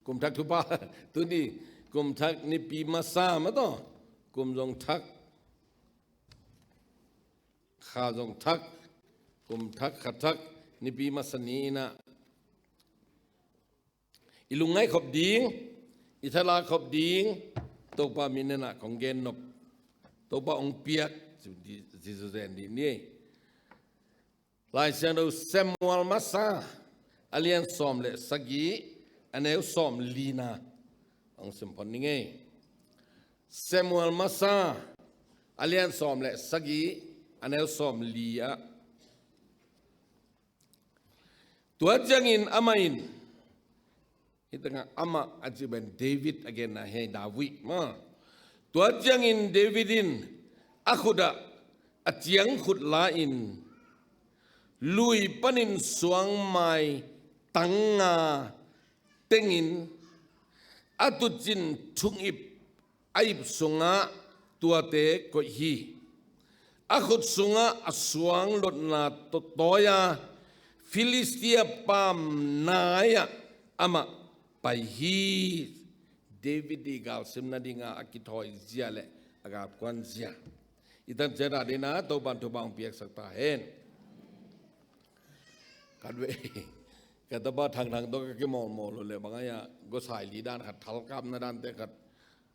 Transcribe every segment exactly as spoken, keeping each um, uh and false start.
Kum thak thupha, tuni kum thak nipi masa mah tawh, kum zong thak, kha zong thak, kum thak kha thak, nipi masa ni in ah i lungngai khop ding, i thala khop ding, Topa min in ah kong gen nop, Topa hong piak, Jesu zen dih ni. Lai Siangtho Samuel masa, a lian sawm le sagih, a neu sawm lina hong sim phot ning ei. Samuel masa, a lian sawm le sagih, a neu sawm li ah, tua ciangin amah in, hih tengah amah a cih pen David a genna hi, David mah. Tua ciangin David in a khut ah a ciangkhut la-in, lui panin suangmai tang nga tengin, a tutcin thungip a ip sungah tuate koih hi. A khut sungah a suang lotna tawi a, Filistia paam nai-ah amah pai hi. David i galsim nadingah a kithawi zia le a galkuan zia, i tan ciat a dingin ah Topa'n thupha hong piaksak ta hen. Khatvei ka tapa Thangthang tawh ka kimawlmawl uh leh bang a, gosai li dan khat, thalkapna dante khat,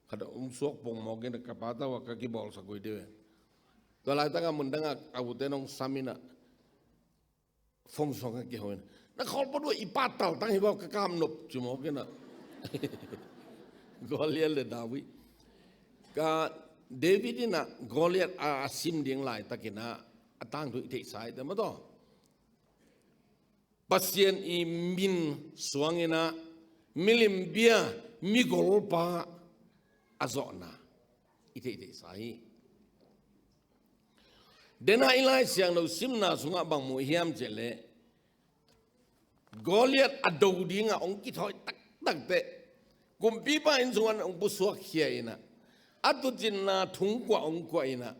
khat hong suak pongmawk in, ka pa tawh ka kibawlsak uh hi ding. Tua laitak a mun dang a, a ute nong sam in ah, phone suang a kiho in, na khawl pawt uh a, i pa taltang hi bang, ka kap nop, ci mawk in ah. Goliath le David. Ka David in ah Goliath a, a sim ding laitakin ah, a tangthu i theihsa hi te mah tawh. Pasian i min suangin ah, milim bia, migolpa a zawhna i theihtheihsa hi. Dena i Lai Siangtho simna sungah bang mu hiam cih leh, Goliath a do dingah hong kithawi taktak teh, kumpipa inn sungah hong pusuakkhia in ah, a tucinna thungkuah hong kuah in ah,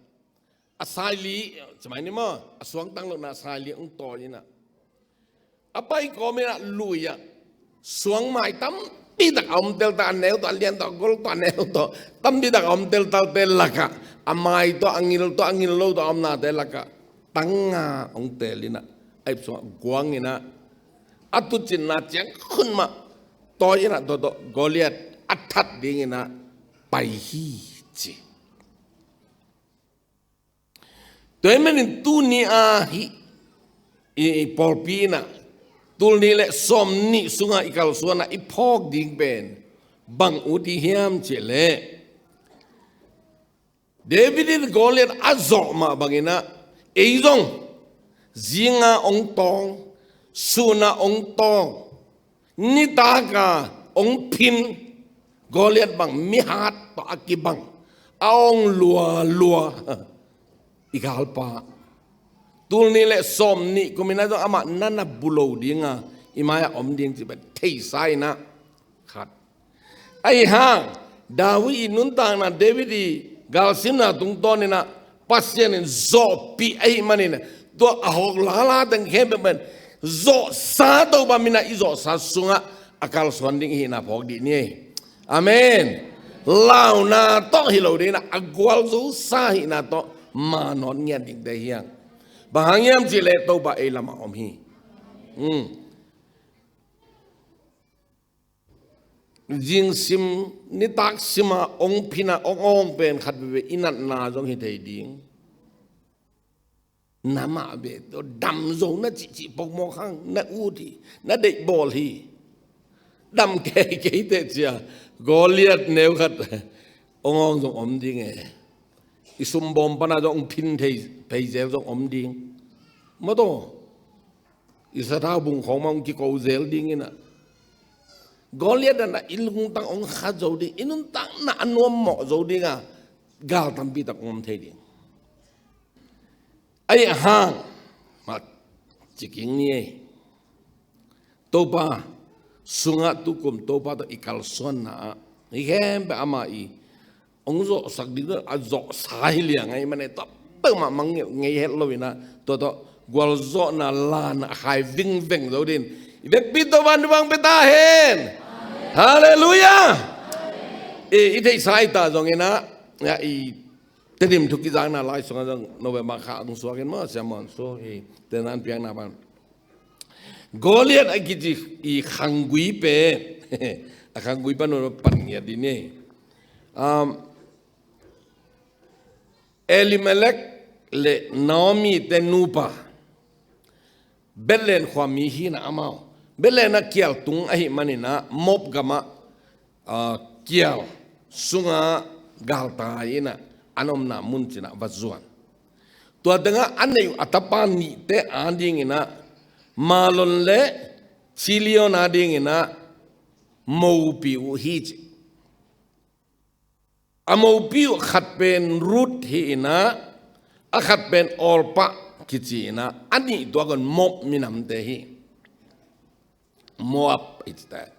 a saili, ci mai ni maw, a suangtang lohna a saili hong tawi in ah, a pai kawm in ah lui ah suangmai tampi tak a om teltel, a neu tawh, a lian tawh, a gol tawh, a neu tawh, tampi tak a om teltelte lakah, a mai tawh, a ngil tawh, a ngil lo tawh a omnate lakah tang nga hong teel in ah, a ip sungah guang in ah, a tucinna ciangkhun mah tawi in ah, tua tawh Goliath a that dingin ah pai hi, ci. Tua ahih manin tuni a hih i, i pawlpi in ah, tul nih le sawm nih sungah i kalsuan ah i phawk ding pen bang ut i hiam cih leh, David in Goliath a zawh mah bangin ah, ei zong zinga hong tawng, suna hong tawng, nitak a hong phin, Goliath bang mihat tawh a kibang, a awng lualua i galpa, tul nih le sawm nih kum in ah zong amah na na bu lo ding a, i mai-ah om ding cih pen theihsa in ah, khat. Ahih hang David i nuntakna, David i galsimna tungtawn in ah Pasian in zawhpih ahih manin, tua a hawk lala teng khempeuh pen zawhsa, Topa min ah i zawhsa sungah a kalsuan ding i hihna phawk dih ni. Amen. Launa tawh hi lo ding in ah, a gualzosa hihna tawh manawt ngiat dingte hi hang. Bang hang hiam cih leh Topa ei lamah om hi. Hmm. Zingsim, nitak sim a hong phin a hong awng pen khat veve i natna zong hi thei ding. Na mah ve, dam zo na cihcih pongmawk hang, na ut hi, na deih bawl hi. Dam keikei teh cia, Goliath neu khat hong awng zong om ding e. I sumbawm pan a zong hong phin thei, phei zel zong om ding. Maw taw, i sathau bung khawng mah hong kiko zel ding in ah, Goliath dan a i lungtang hong kha zo ding, i nuntakna a nuammawh zo ding a, gal tampi tak hong om thei ding. Ahih hang, mah ci kik ni ei. Topa sungah tukum Topa tawh i kalsuanna ah, i khempeuh amah i hong zawhsak ding, a zawhsa hi liang ahih manin, tua peuhmah mang ngei het lo in ah, tua tawh gualzawhna lan ah khai vingveng zo ding. I vekpi Topa'n thupha hong pia ta hen. Halleluiah. I, i theihsa i ta zongin ah, i Tedim thu kizakna lai sungah zong November kha ang suakin maw, siamon su i tenan piakna pan Goliath a kici i khanggui pen a khanggui pan pan ngiat ding hi. Elimelek le Naomi te nupa, Bethlehem khua mi hi in ah amau, Bethlehem ah kial tung ahih manin ah Moab gamah kial sungah galtai in ah an omna mun cih ah va zuan. Tua tengah a neih uh a tapa nihte adingin ah Mahlon le Chilion adingin ah mopi uh hi ci. A mopi uh khat pen Ruth hi in ah, a khat pen Orpah kici in ah, a nih tua kon Moab minamte hi. Moab i cite.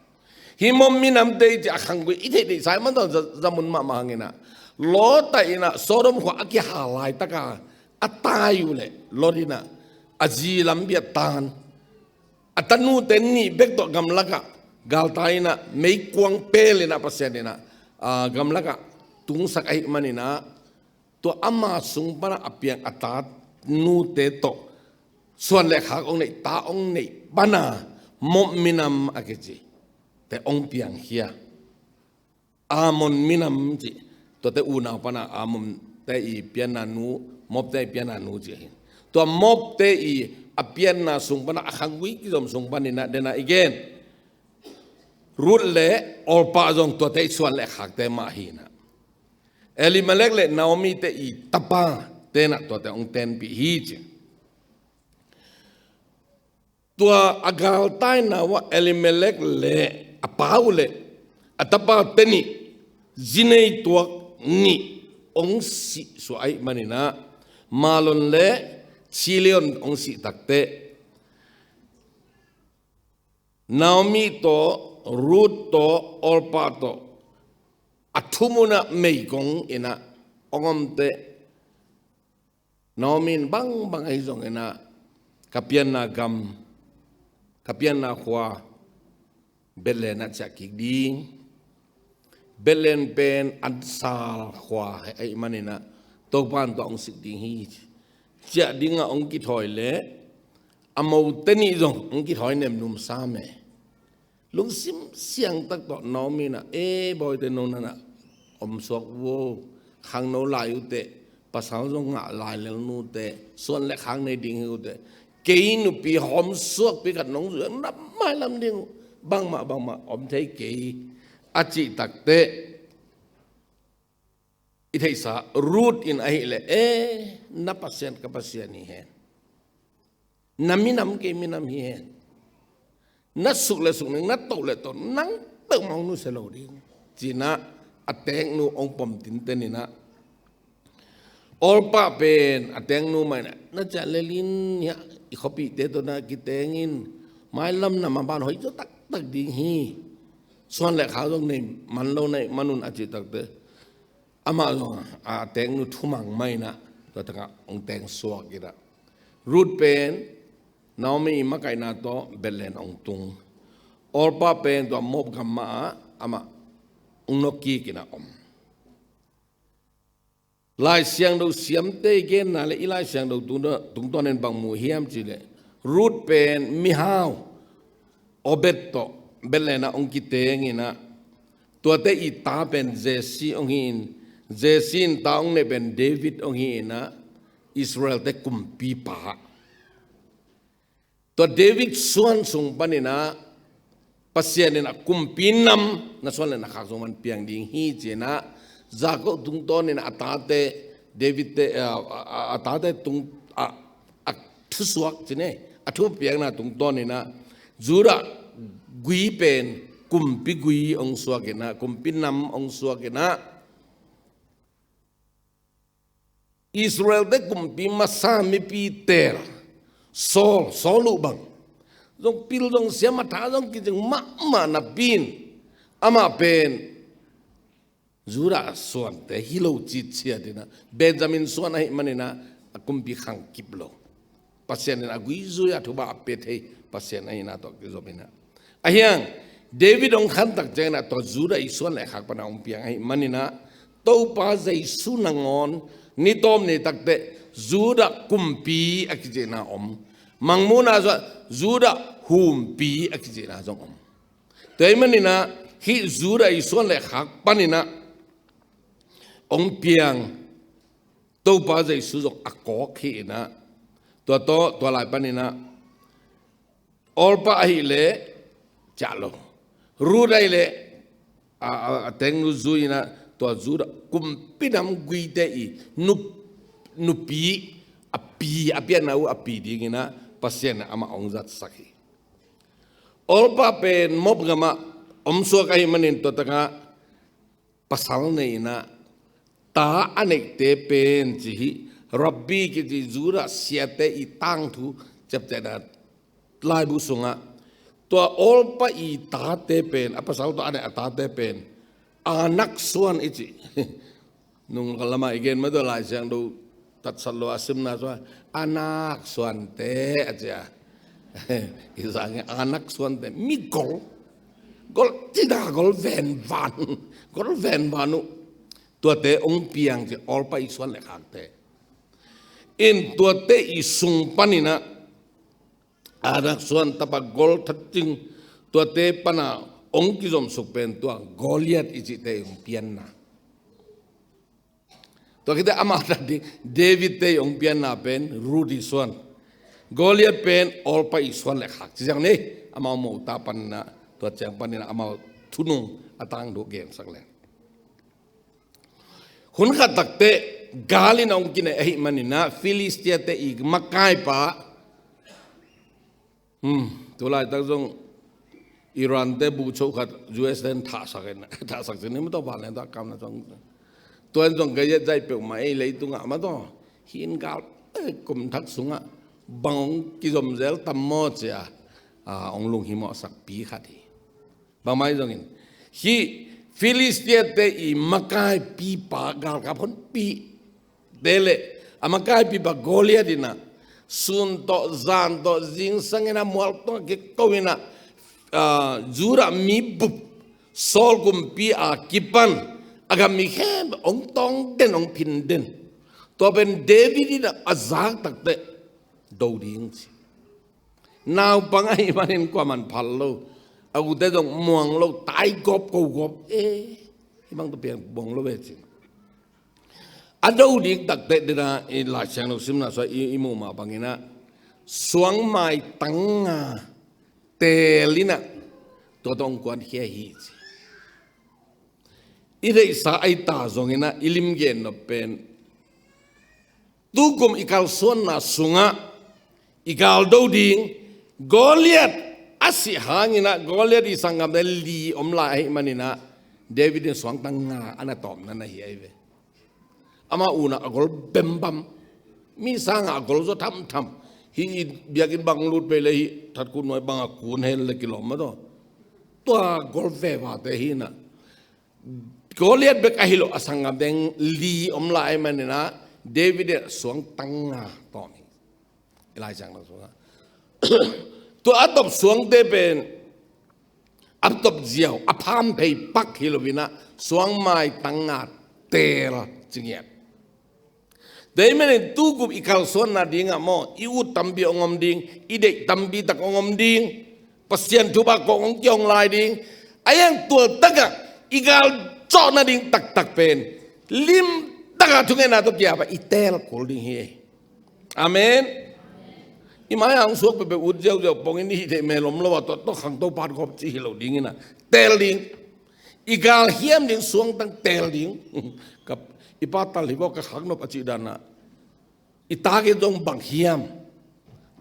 Hih Moab minamte i ci a khanggui i theih theih sai man tawh za, zamun mahmah hangin ah, Lot in ah Sodom khua a kihal laitaka a tai uh leh Lot in ah a zi lam bia tan a tanute nih bek tawh gamlakah galtai in ah meikuang pel in ah Pasian in ah gamlakah tungsak ahih manin ah, tua ama sung panah a piang a tanute tawh suan le khak ong neih, ta ong neih pana Moab minam a kici te ong piang khia. Ammon minam ci. Tuate unau pana Ammon te i pianna nu, Moab te i pianna nu ci ahi. Tua Moab te i a pianna sung pana a khanggui kizom sung panin ah dena i gen Ruth le Orpah zong tuate i suan le khakte mah hi in ah, Elimelek le Naomi te i tapa ten ah tuate ong tenpih hi ci. Tua a galtaina uh ah Elimelek le a pa uh le a tapa te nih zinei tuak nih ong sih suah ahih manin ah Mahlon le Chilion ong sih takteh Naomi tawh Ruth tawh Orpah tawh a thumun ah meigong in ah ong omteh Naomi in bangbang ahi zongin ah ka pianna gam, ka pianna khua Bethlehem ah ciah kik ding. Bethlehem pen an sal khua ahih manin ah Topa in tua ong sik ding hi. Ciah dingah ong kithawi leh a mote nih zong ong kithawi nemnum sam e. Lungsim siangtak tawh Naomi in ah, e bawite no nanah om suak vo, khangno lai uhteh, pasal zong ngah lai lel nu teh, suan le khak nei ding hi uhteh, kei nupi hawm suakpi khat nong zui na mailam ding uh, bangmah bangmah om thei kei a cih takteh i theihsa Ruth in ahih leh, e na Pasian ka Pasian hi hen. Na minam kei minam hi hen. Na suk le suk ning, na toh le toh, nang peuhmah hong nusia lo ding. Ci-in ah a teknu hong pom tinten in ah Orpah pen a teknu mah in ah, na ciah lel in, hiah i khuapihte tawh na kiteng in, mailam na maban hoih zaw taktak ding hi. Suan le khak zong nei man lo na hih manun a cih takteh amah zong a teknu thumang mah in ah tua takah hong teng suak in ah Ruth pen Naomi i makaihna tawh Bethlehem hong tung. Orpah pen tua Moab gam mah ah amah hong nawkkik in ah om. Lai Siangtho siamte i genna le i Lai Siangtho tungtawn in bang mu hiam cih leh Ruth pen mihau Obed tawh Bethlehem ah hong kiteng in ah, tuate i ta pen Jesse hong hi in, Jesse in ta hong neih pen David hong hi in ah, Israel-te kumpipa. Tua David suan sung panin ah Pasian in ah kumpi nam na suan le na khak sung pan piang ding hi ci-in ah, Jacob tungtawn in ah a tate David te, a, a, a tate tung, a, a thusuak ci ni, a thupiakna tungtawn in ah Judah gui pen kumpi gui hong suak in ah, kumpi nam hong suak in ah, Israel-te kumpi masa mipi tel Saul, Saul uh bang zong pil zong siam, a tha zong kicing mahmah napi-in, amah pen Judah suante hi lo citciat in ah, Benjamin suan ahih manin ah a kumpi khang kip lo. Pasian in a gui zui a thupha a pia thei Pasian ahihna tawh kizom in ah, a hiang David hong khantak ciangin ah tua Judah i suan le khak pana hong piang ahih manin ah Topa Jesu nangawn ni tawm ni takteh Judah kumpi a kicihna om. Mangmuhna zong Judah humpi a kicihna zong om. Tua ahih manin ah hih Judah i suan le khak panin ah hong piang Topa Jesu zong a kawk hi in ah, tua tawh tua lai panin ah Orpah ahih leh ciah lo. Ruth ahih leh a, a, a tengnu zui in ah tua Judah kumpi nam guite i nup, nupi a pi, a pianna uh a pi dingin ah Pasian in amah hong zatsak hi. Orpah pen Moab gamah om suak ahih manin tua takah pasal nei in ah ta a neihte pen ci hi. Rabbi kici Judah siate i tangthu ciaptehna laibu sungah tua Orpah i tate pen, a pasal tawh a neih a tate pen Anak suan i ci. Nung lamah i gen mah tua Lai Siangtho tatsat lo a simna sungah Anak suante a ci a. I zangin Anak suante mi gol, gol tina, gol venvan, gol venvan uh. Tuate hong piang ci, Orpah i suan le khakte. In tuate i sung panin ah Anak suan tapa gol thatcing, tuate pana hong kizomsuk pen tua Goliath i cihte hong pianna. Tua khit teh amah tat ding David te hong pianna pen Ruth i suan. Goliath pen Orpah i suan le khak ci ziang ni. Amau mawhta panin ah, tua ciang panin ah amau thunung a tangthu gensak leng. Hun khat takteh gal in hong kinei ahih manin ah Philistia te i makaipa, Hmm, tu laitak zong Iran te bu cho khat U S ten thahsak in, thahsak sin ni mah tawh vanglian tawh a kamna zong. Tua in zong gayet zai peuhmah ei leitungah mah tawh. Hih in gal, eh, kum thak sungah bang hong kizom zel tam maw ci a, ah, hong lunghimawhsak pi khat hi. Bangmah hi zongin hih Philistia te i makaipipa galkap honpi te le a makaipipa Goliath in ah sun tawh zan tawh zingsang in ah mual tungah kiko in ah, ah, Judah mi bup Saul kumpi a kipan a gam mi khempeuh hong tawng den, hong phin den. Tua pen David in ah a zak takteh do ding ci. Naupang ahih manin kuaman phal lo. A ute zong muang lo, tai gawp ko gawp. Eh, hih bang tawh piang muang lo ve cin. A do ding takteh dena i Lai Siangtho simna sua i, i muh mah bangin ah suangmai tang nga teel in ah tua tawh hong kuankhia hi ci. I deihsa ahi ta zongin ah i limgen nop pen tukum i kalsuanna sungah i galdo ding Goliath a sih hangin ah Goliath i sanggamte li om lai ahih manin ah David in suangtang nga a na tawpna na hi ahi ve. Ama unah a gol bembam, mi sangah a gol zaw thamtham. Hih i biakinn bang lut pei le hih thatkun nuai bangah kun hel le kilawm mah tawh. Tua gol vevate hi in ah Goliath bek ahi lo a sanggamte li om lai ahih manin ah David in suangtang nga tawm hi. I Lai Siangtho sungah tua a tawp suangte pen a tawp ziau a phamphei pak hi lo in ah suangmai tang nga teel ci ngiat. Tua ahih manin tukum i kalsuanna dingah maw, i ut tampi hong om ding, i deih tampi tak hong om ding, Pasian thupha kong hong kihong lai ding. A hiang tualtakah i gal cawh nading taktak pen limtakah thungetna tawh kiap a i teel kul ding hi. Amen. I mai-ah hong suak peuhpeuh ut ziauziau pongin i hih theih mel om lo a, tua tawh khangto pat gawp ci hi lo dingin ah teel ding. I gal hiam ding, suangtang teel ding. Ka, i pa tal hi baw ka khak nop a cih danah i target zong bang hiam?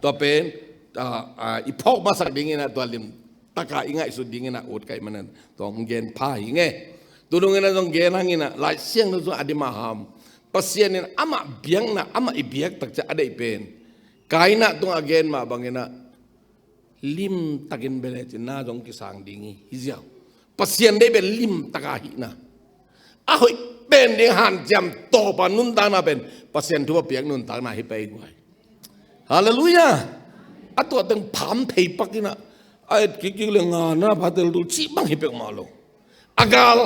Tua pen, ah, ah, i phawk masak dingin ah tua limtaka i ngaihsut dingin ah ut ka hih manin tua hong gen pha hi ing e. Tudungin ah zong gen hangin ah Lai Siangtho zong a dim a ham. Pasian in amah biakna, amah i biak takciang a deih pen Kaina tungah a gen mah bangin ah limtakin bia lecin na zong kisang ding hi, hi ziau. Pasian deih pen limtaka hihna. A hoih pen ding hanciam tawpa nuntakna pen Pasian thupha piak nuntakna hi pei guai. Halleluiah. A tua teng phamphei pak in ah, A et kik kik le nga na pha tel tul cih bang hi pek mah lo. A gal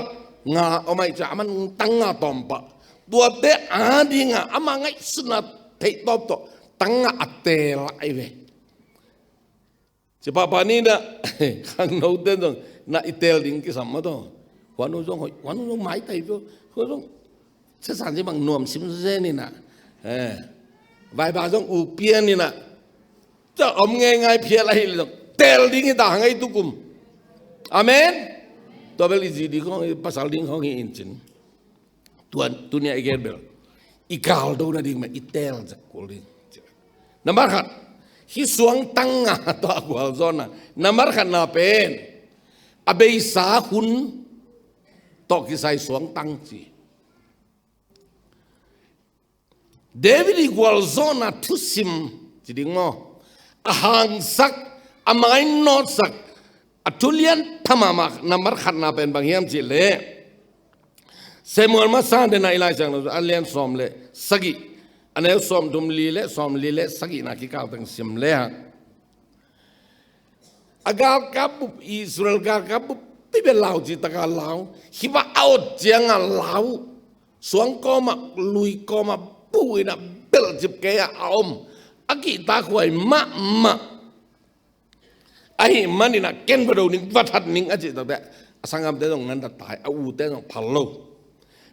nga om ahih ciang a man tang nga tawm pah. Tuate a dingah amah ngaihsutna theih tawp tawh tang nga a teel ahi ve. Ci pahpah ni na khangnote zong na i teel ding kisam mah tawh. Huan uh zong hoih, huan uh zong maitai pio. Huan zong sesan ci bang nuam sim zen ina. Vaiba zong u pian ina. Ca om ngeingai phial ahi le zong teel ding hi ta hang ei tukum. Amen. Tua bel i zi ding khong, i pasal ding khong hi in cin. Tuan tunia i gen bel i galdo nading mah i teel zak kul ding. Nambar khat, hih suangtang nga tawh a gualzawhna. Nambar khatna pen a beisa hun tawh kisai suangtang ci. David i gualzawhna thusim ci ding maw, a hangsak, a mainawtsak, a thulian thamama nambar khatna pen bang hiam cih leh Samuel masa dena i Lai Siangtho a lian sawm le sagih, a neu sawm thum li le sawm li le sagihna kikal teng sim le a galkap bup, Israel galkap bup pibe lau ci taka lau. Hih bang a ot cianga lau. Suang kawma, lui kawma, pu ina belcip kei a om a kihtakhuai mahmah. Ahih maninah ken va do ning, va that ning a cih takte a sanggamte zong nan ta tai, a ute zong phal lo.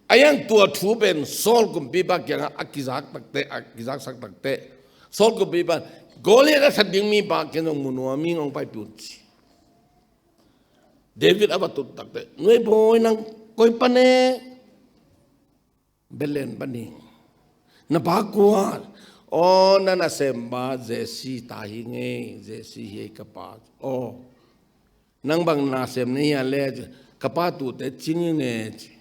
A yang tua thu pen Saul kumpipa kiangah a kizak takte, a kizaksak takte Saul kumpipa Goliath a that ding mipa ken zong mu nuam ing, hong paipih un ci. David a va tut takte, nuai bawi nang koi pa ne? Bethlehem pa ning. Na pa kua? Aw, na nasempa Jesse ta hi ngei, Jesse hi ei ka pa. Aw, nang bang nasem na hia le? Ka pa tute cing hi ngei ci.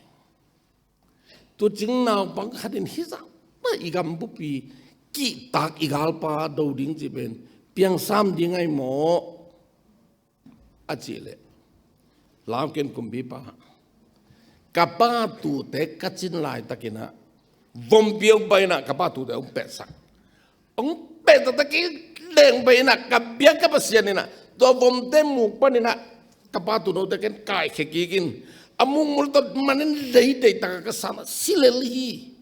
Tu cing naupang khatin hizah mah i gambupi kihtak i galpa do ding ci pen piangsam ding ahi maw? A cih leh lau ken kumpipa, ka pa tute ka cin laitakinah vompi hong pai inah ka pa tute hong pehsak. Hong pehsak taktak kei leng pai inah ka biak ka Pasian inah tua vomte muk paninah ka pa tunote ken kaikhia kikin a mukmul tawh manin leidei taka ka sanah silel hi.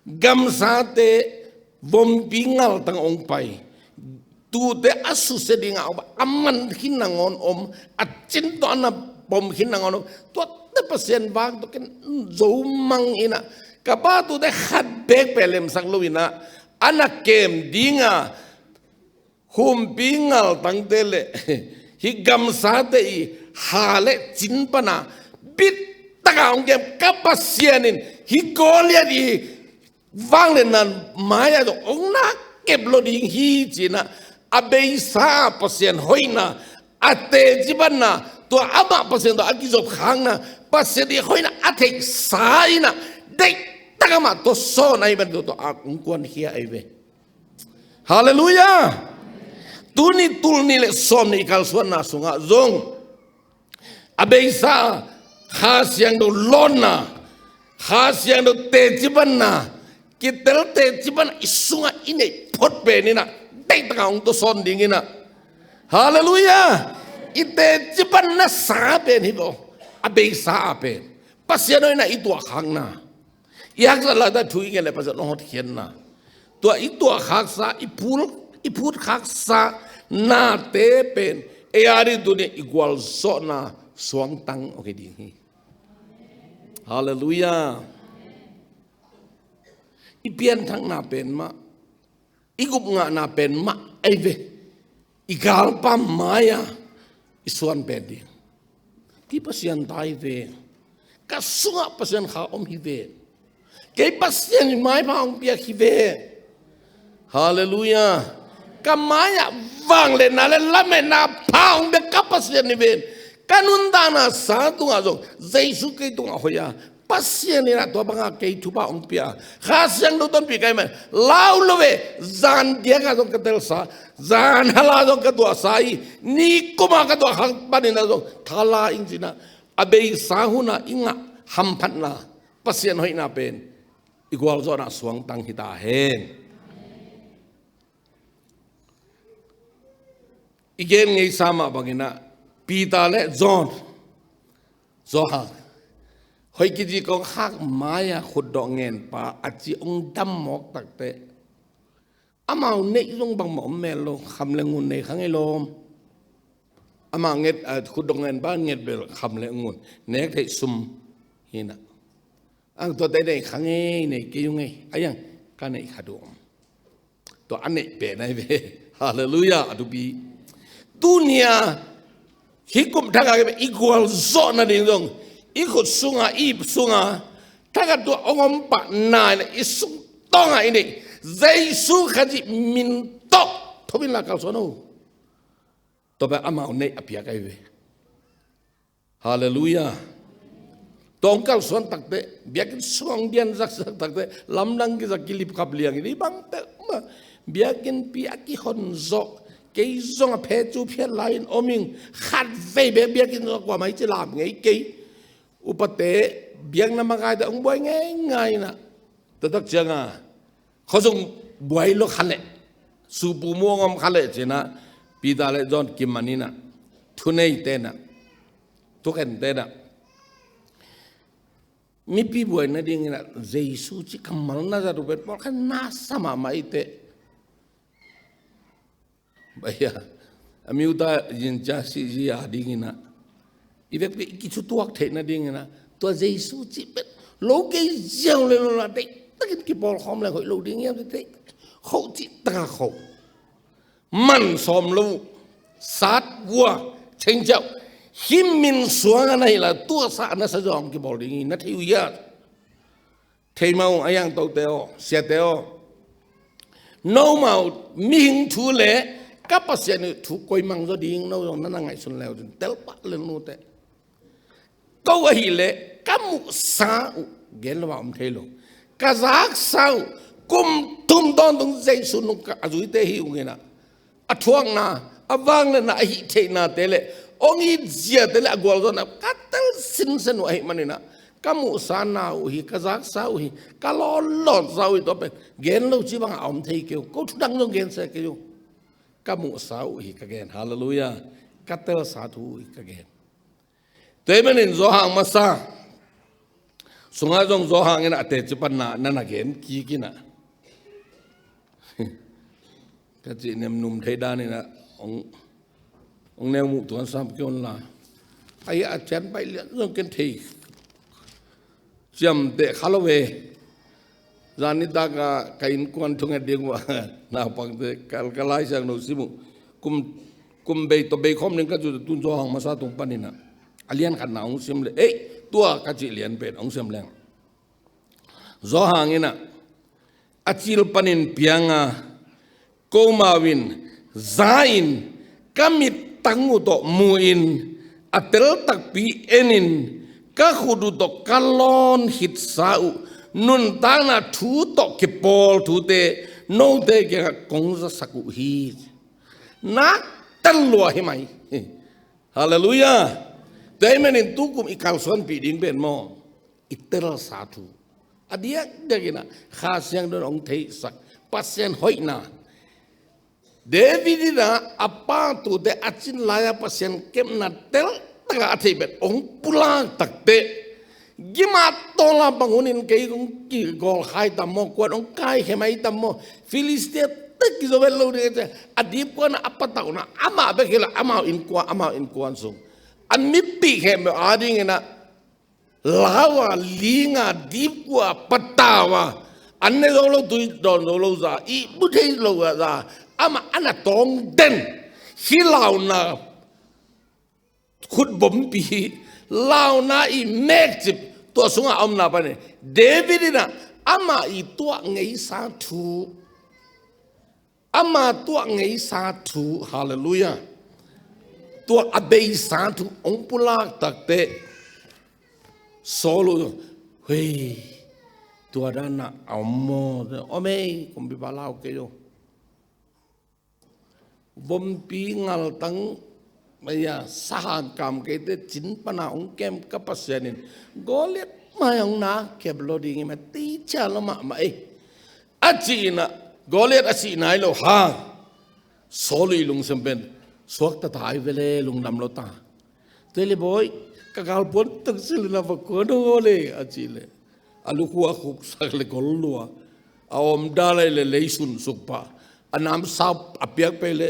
Gamsate vompi ngaltang hong pai. Tute a susia dingah a man khin nangawn om, a cin tawh a na pom khin nangawn om. Tuate Pasian vang tawh ken zo mang inah ka pa tute khat beek peh lemsak lo inah a na kem dinga humpi ngaltangte le hih gamsate i ha le cin pana bit taka hong kem ka Pasian in hih Goliath i vangliatna mai-ah zong hong na kep lo ding hi cinah a beisa Pasian hoihna, a teci panna, tua amah Pasian tawh a kizop khakna, Pasian i hoihna a theihsa inah deihtak amah tua sawn ahi ban tua tawh a hong kuankhia ahi ve. Halleluiah. Tuni tul nih le sawm nih i kalsuanna sungah zong a beisa Kha Siangtho lawnna, Kha Siangtho teci panna, kitel teci panna i sungah i neih phot pen inah deihtaka hong tuasawn ding inah. Halleluiah. I teci panna sa pen hi bo, a beisa a pen Pasian hoihna i tuahkhakna. I haksat lata thu i ngen le Pasian hong hotkhiatna. Tua i tuahkhaksa, i phul, i phutkhaksa nate pen ei a ding tuni i gualzawhna suangtang ahi ding hi. Halleluiah. I pianthakna pen mah, i gupngahna pen mah ahi ve. I galpa mai-a i suan pen ding. Kei Pasian ta hi ve. Ka sungah Pasian kha om hi ve. Kei Pasian i maipha hong piak hi ve. Halleluiah. Ka mai-ah vangliatna le lametna pha hong piak ka Pasian hi ve. Ka nuntakna sa tungah zong Jesu kei tungah hoih a, Pasian inah tua banga kei thupha hong pia, Kha Siangtho tonpih ka hih man lau lo ve. Zan diakah zong ka telsa, zan hala zong ka tuahsa hi. Ni kuma ka tuahkhak paninah zong thala ing cinah a beisa huna i ngah hamphatna, Pasian hoihna pen i gualzawhna suangtang hi ta hen. I gen ngeisa mah bangin ah, Peter le John, Johan, hoih kici kong hak mai-a khutdawh ngenpa a ci hong dam mawk takteh, amau neih zong bangmah om mel lo, kham le ngun nei kha ngei lawm. Amah nget, a, khutdawh ngenpa nget bel kham le ngun, nek theih sum hi-in ah, ang tuate nei kha ngei, nei kei ung ei, a iang ka neih kha duh om. Tua a neih pen ahi ve. Halleluiah, a thupi. Tuni-a hih kum thak a i gualzawh nading zong, i khut sunga, i ip sunga thak a tua hong om pah nai-in ah, i sungtawng a i neih Jesu Khazih min tawh thum inla kalsuan o. Tua pen amau neih a piak ahi ve. Halleluiah. Tua hong kalsuan takteh, biakinn sung hong dian zakzak takteh, lamdang kizak, kilip khap liangin, i bang peuhmah, biakinnpi a kihon zawh, kei zong a phe cu phiat lai-in om ing, khat vei bek biakinn zong kuamah i ci lam ngei kei. Upate, biakna makaite hong buai ngeingai-in ah, taktak ciangah khuasung buai lo kha leh, supu muang om kha leh ci-in ah, Peter le John kiman in ah, thuneite in ah, thukhente in ah, mipi buai nadingin ah Jesu cih kammal na zat uh pen pawlkhat na sa mahmah i teh. Baya, a miuta yin ca si zi a dingin ah, i vekpi i kithutuak theih nadingin ah, tua Jesu cih pen lo kei ziau le lo la deihtakin kipawlkhawm le hoih lo ding hiam cih theih khoh, cih taka khoh. Man sawm lo, sat vua, chengciauh, hih min suang a na hi la, tuasa a na sa zawng kibawl ding hi na thei uh hiam? Thei mah uh, a iangtote aw, siate aw. Nomau mihing thu le ka Pasian ih thu koi mang zaw ding, no zong na na ngaihsun le uh cin tel pah le nute. Ko ahih leh ka muhsa uh gen lo a om thei lo. Ka zaksa uh, kum thum tawntung Jesu nung ka a zuite hi ung in ah, a thuakna, a vangliatna, a hih theihnate le hong it ziate le a gualzawhna ka tel sinsen uh ahih manin ah, ka muhsa na uh hi, ka zaksa uh hi, ka lawnlawnsa uh hi, tua pen gen lo cih bangah a om thei kei uh. Ko thudang zong gen se kei uh. Ka muhsa uh hi ka gen. Halleluiah. Ka telsa thu uh hi ka gen. Tua ahih manin Johan masa sungah zong Johan in ah a teci panna na na gen kik in ah, ka cih nem num thei dan in ah, hong, hong neu muh tuan sam kei un la. Ai, a cian paih lian zong ken thei ciamteh kha lo ve. Zan nitak a ka innkuan thunget ding uh a, naupangte, ka, ka Lai Siangtho sim uh. Kum, kum bei tawh bei khawm ding ka cih teh, tun Johan masa tung panin ah, a lian khatna hong sim leh, ei, tua ka cih lian pen hong sim leng. Johan in ah, a cil panin piang a, komau in za in, ka mittang uh tawh mu in, a tel takpi en in, ka khut uh tawh ka lawn khitsa uh nuntakna thu tawh kipawl thute note kiangah kong zasak uh hi. Nak tel lua hi mai. Halleluiah. Tua ahih manin tukum i kalsuanpih ding pen maw, i telsa thu. A diakdiakin ah Kha Siangtho in hong theihsak Pasian hoihna. David in ah a pa tute a cin lai-a Pasian kepna teltak a a theih pen hong pulak takteh, gim a tawl a, bang hunin kei kong kigawlkhia tam maw, kuan hong kaikhia mai tam maw, Filistia tek kizo vet lo ding, a dipkuan a patauhna amah bek hi lo, amau innkuan, amau innkuan sung, an mipih khempeuh a dingin ah lau a, ling a, dipkuan a, patau a, an ne zo lo, tui dawn zo lo za, ihmu thei lo za, amah a na tawng den. Hih launa khutbompi, launa i mekcip, tua sungah a omna panin David in ah amah i tuah ngeisa thu, ama tuah ngeisa thu, halleluiah, tua a beisa thu hong pulak takteh, Saul uh, hei, tua dan a om maw? Om ei, kumpipa lau kei uh. Vompi ngaltang, maya, sahang kam keite cin pana hong kem ka Pasian in Goliat mai hong na kep lo ding hi mah, teicia lo mahmah ei. A cih in ah, Goliat a sih nai lo hang, Saul i lungsim pen Suakta ta ai vele, lungdam lo ta. Tua le bawi, ka galpuan tak silina va kuan ho le, a ci le. A lukhu a khuksak le gol lua. A om da lai le leisun suk pa. A namsa a piak pe le,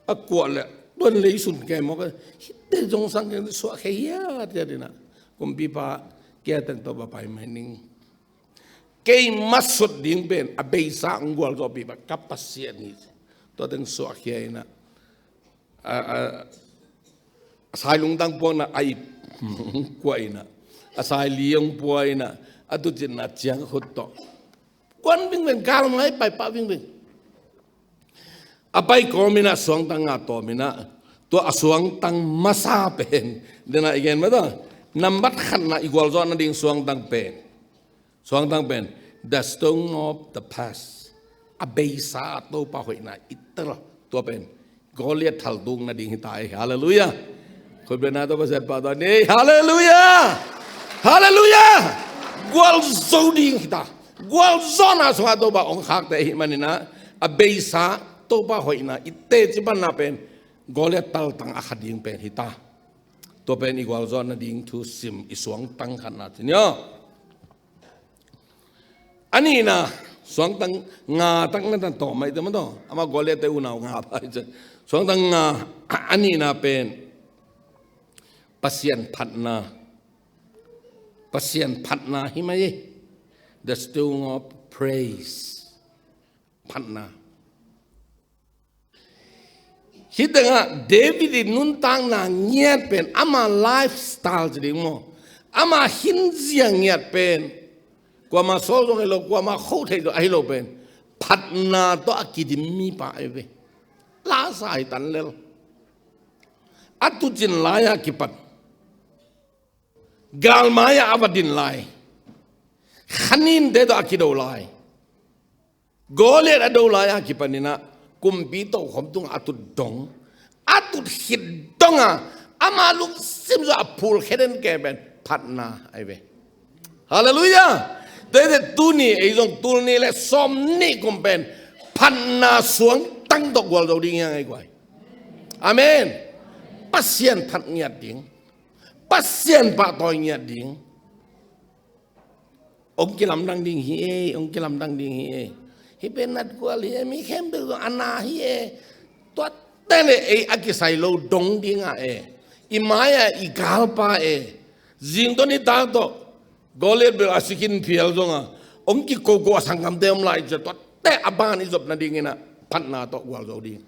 a kuah le, tuan leisun ke mawk. Hite zong sang keng suak khe hia, tia dina. Kumpipa, kia teng to ba pai mai ning. Kei masut ding pen, a beisa ang gual zo pi ba, ka Pasian hi. Tua teng suak khia ina. A, a, a sai lungtang puakna a ip kuah ina. A sai liang puah ina. A tucinna ciang khut to. Kuan vingveng, gal ngai pai pa vingveng. A pai kawm ina suangtang nga tawm ina. Tua a suangtang masa pen. Dena i gen ma to. Nambat khatna i gualzawhna ding suangtang pen. Suangtang pen, the stone of the past. A beisa Topa hoihna i tel tua pen. Goliat thaltukna ding hita ei. Halleluiah. Khutbena Topa siatpa tua ni. Halleluiah. Halleluiah. Gualzo ding hita. Gualzawhna sunga Topa ong khakte ahi manina. A beisa Topa hoihna i teci panna pen. Goliat taltang a kha ding pen hita. Tua pen i gualzawhna ding thu sim i suangtang khatna ci ni aw. A nihna, suangtang nga tak na tan tawh mai te ma tawh. Ama Goliat te unau nga pai cian. Suangtang nga, a nihna pen. Pasian phatna. Pasian phatna hi mai e. The stone of praise. Phatna. Hih tengah David in nuntakna ngiat pen ama lifestyle ci ding maw? Ama hinzia ngiat pen. Kuama sawl zong hi lo, kuama kho thei zong ahi lo pen. Phatna tawh a kidim mipa ahi ve. Lasa hi tan lel. A tucin lai-a kipan. Galmai-ah a va din lai. Khaninte tawh a kido lai. Goliat a do lai-a kipaninah kumpi tokhom tungah a tut dong, a tut khit dongah ama lungsim zawh a phulkhia den ke pen phatna ahi ve. Halleluiah. Tuate tuni ei zong tul nih le sawm nih kum pen phatna suangtang tawh gualzo ding hiang ei guai. Amen. Pasian phat ngiat ding, Pasian pahtawi ngiat ding. Ong kilamdang ding hi e, ong kilamdang ding hi e. Hih pen natgual hi e, mi khempeuh zong a na hi e. Tuate le ei a kisai lo dong dingah e. I mai-ah i galpa e. Zing tawh nitak tawh Goliat bel a sikin phial zongah ong kikoko a sanggamte om lai cia, tuate a ban i zop nadinginah phatna tawh gualzo ding.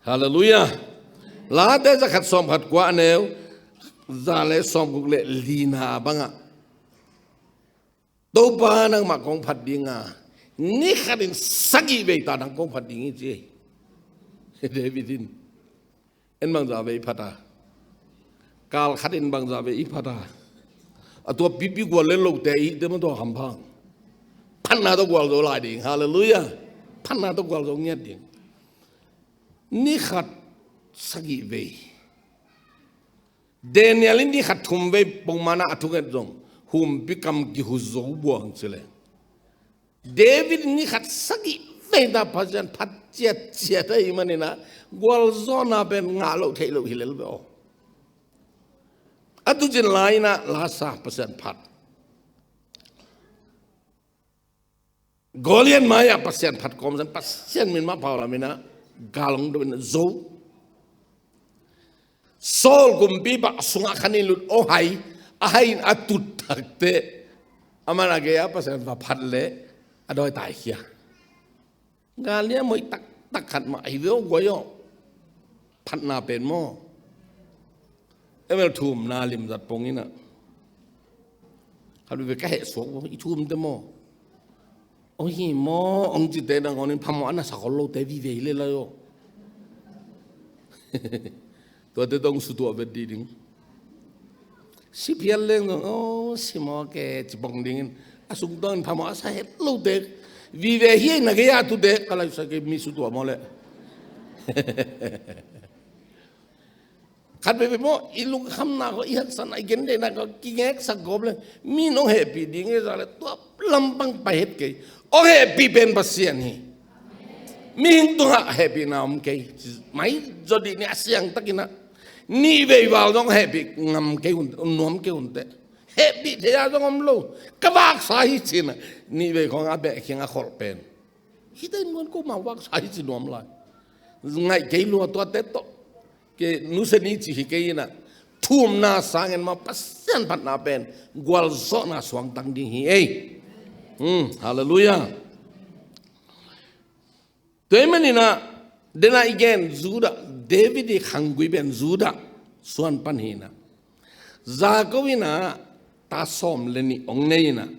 Halleluiah. Late zakhat sawmkhat kua a neu za le sawmguk le lina bangah Topa nangmah kong phat dinga, ni khatin sagih vei ta nang kong phat ding hi ci. David in en bangza vei phata, kal khatin bangza vei i phata. A tua pipi gual le lote i te ma tua khamphang. Phatna tawh gualzo lai ding. Halleluiah. Phatna tawh gualzo ngiat ding. Ni khat sagih vei. Daniel in ni khat thum vei pongmana a thunget zong humpi kam kihu zo buang cile. David in ni khat sagih vei ta Pasian phat ciatciat ahi manina gualzawhna pen ngah loh theih loh hi lel ve aw. A tucin lai-inah lasa Pasian phat. Goliat mai-ah Pasian phat kawmsan Pasian min mah pau lamina galong dawina zo. Saul kumpipa sungah khan in lut aw hai, a hai in a tut takte. Aman a gei-a Pasian va phat le a dawi taikhia. Galia moih taktak khat mah ahi ve aw guai aw. Phatna pen maw? Emel thumna limzat pongina khat veve ka heh suak bo i thumte maw? Ong hi maw ong cite nangawnin phamawh a na sakhol lote vive hi le lai aw. Tuate tong sutuah vet dih ding. Si phial leng zong aw si maw ke cipong dingin a sungtawngin phamawh a sa het lote vive hi na gei-a tute ka laisa ke mi sutuah maw le. Khat veve maw i lungkhamna ko i haksatna i gendeihna ko kingeksak gawp le mi nong hehpih ding e za le tua lampang pai het kei. Ong hehpih pen Pasian hi. Mihing tungah hehpihna om kei. Mai zaw dih ni a siang takin ah. Nih vei val zong hehpih ngam kei un, nuam kei un teh. Hehpih thei a zong om lo. Ka vaksa hi ci-in ah. Nih vei khawng a beh khiang a kholh pen. Hih teh nuam ko mah vaksa hi ci nuam lai. Ngaih kei lua tuate tawh. Kei nusia ni ci hi kei in ah. Thumna sangin mah Pasian phatna pen. Gualzawhna suangtang ding hi ei. Hmm, halleluiah. Tua ahih manin ah, den a i gen Judah, David i khanggui pen Judah suan pan hi in ah. Jakob in ah, ta sawm le nih ong nei in ah.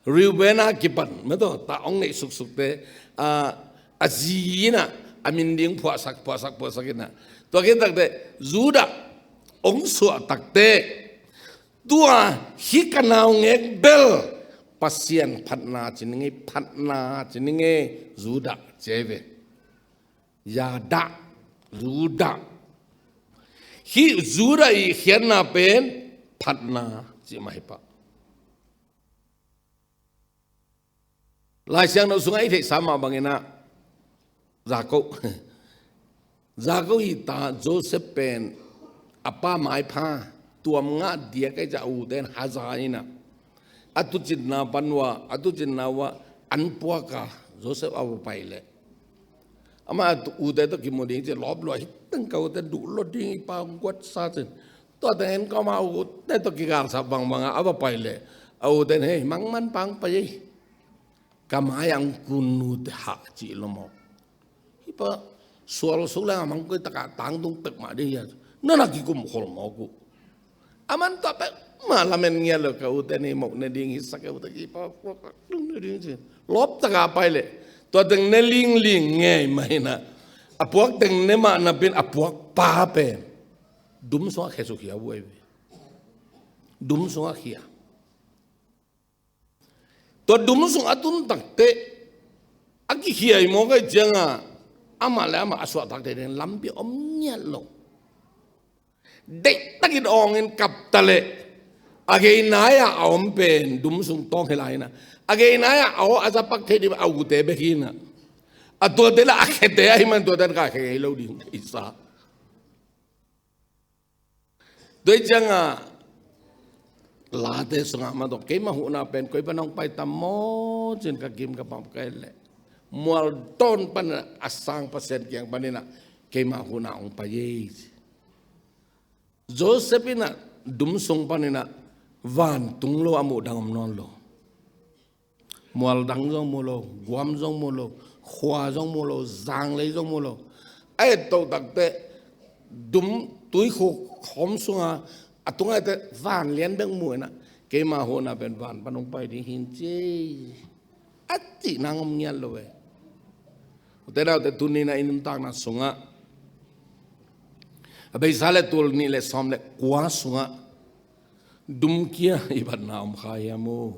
Reuben a kipan, mah tawh, ta ong neih suksuk teh, a, a zi in ah, a min ding phuahsak, phuahsak, phuahsak in ah. Tua khit tak teh, Judah ong suah tak teh, tua hih ka naungek bel Pasian phatna ci ning ei, phatna ci ning ei, Judah ci ei ve. Yadah, Judah. Hih Judah i khiatna pen phatna ci mah hi pah. Lai Siangtho sungah i theihsa mah bangin ah Jakob. Jakob i ta Joseph pen a pa maipha tuam ngah diak ei ci a, a ute in haza in ah. A tuucinna pan uh ah, a tuucinna uh ah an puak a Joseph a va pai leh. Amah a ute tawh kimu ding ci lawp lua hi teng ka ute duh lo ding i pa guatsa cin. Tua teng in ka ma ute tawh kigalsa bangbang a a va pai leh. A ute in hei mangman pang pai ei. Ka mai ang kun nu te hah ci lo maw. Hih pa sual suk leng a mangkoi tak a tangtung pek mah ding hi a. Na na kikum khol mawk uh. A man tua pek mah lamen ngiat lo ka ute ni mawk ne ding hi sak ka ute ki pa puak tung ne ding ci. Lawp tak a pai leh. Tua teng ne lingling ngei mah hi in ah. A puak teng ne mah napi in a puak pa pen. Dum sungah khia suk hi a uh ei ve. Dum sungah khia. Tua dum sung a tun tak teh, a kikhia hi mawk ahih ciangin, amah le amah a suahtak theih ding lampi om ngiat lo. Deihtakin awng in kap ta leh, a gei nai-ah a om pen dum sung tawng hi lai in ah. A gei nai-ah a aw a za pak theih ding a ute bek hi in ah. A tuate lah a khiate ahih man tuate ka khia ngei lo ding i sa. Tua ahih ciangin, Late sungah mah tawh, keimah huhna pen koi pan hong pai tam maw, ci-in ka gim ka pam ka et leh. Mual dawn pan a sang Pasian kiang panin ah, keimah huhna hong pai ei ci. Joseph in ah, dum sung panin ah, vantung lo a muh dang om nawn lo. Mual dang zong mu lo, guam zong mu lo, khua zong mu lo, zanglei zong mu lo. A et toh tak teh, dum tuikhuk khawm sungah, a tungah teh van lian bek mu in ah, keimah huhna pen van pan hong pai ding hi ci. A cih nang om ngiat lo ve. Ute naute tuni-in ah i nuntakna sungah. A beisa le tul nih le sawm le kua sungah. Dum kia i batna om kha hiam uh.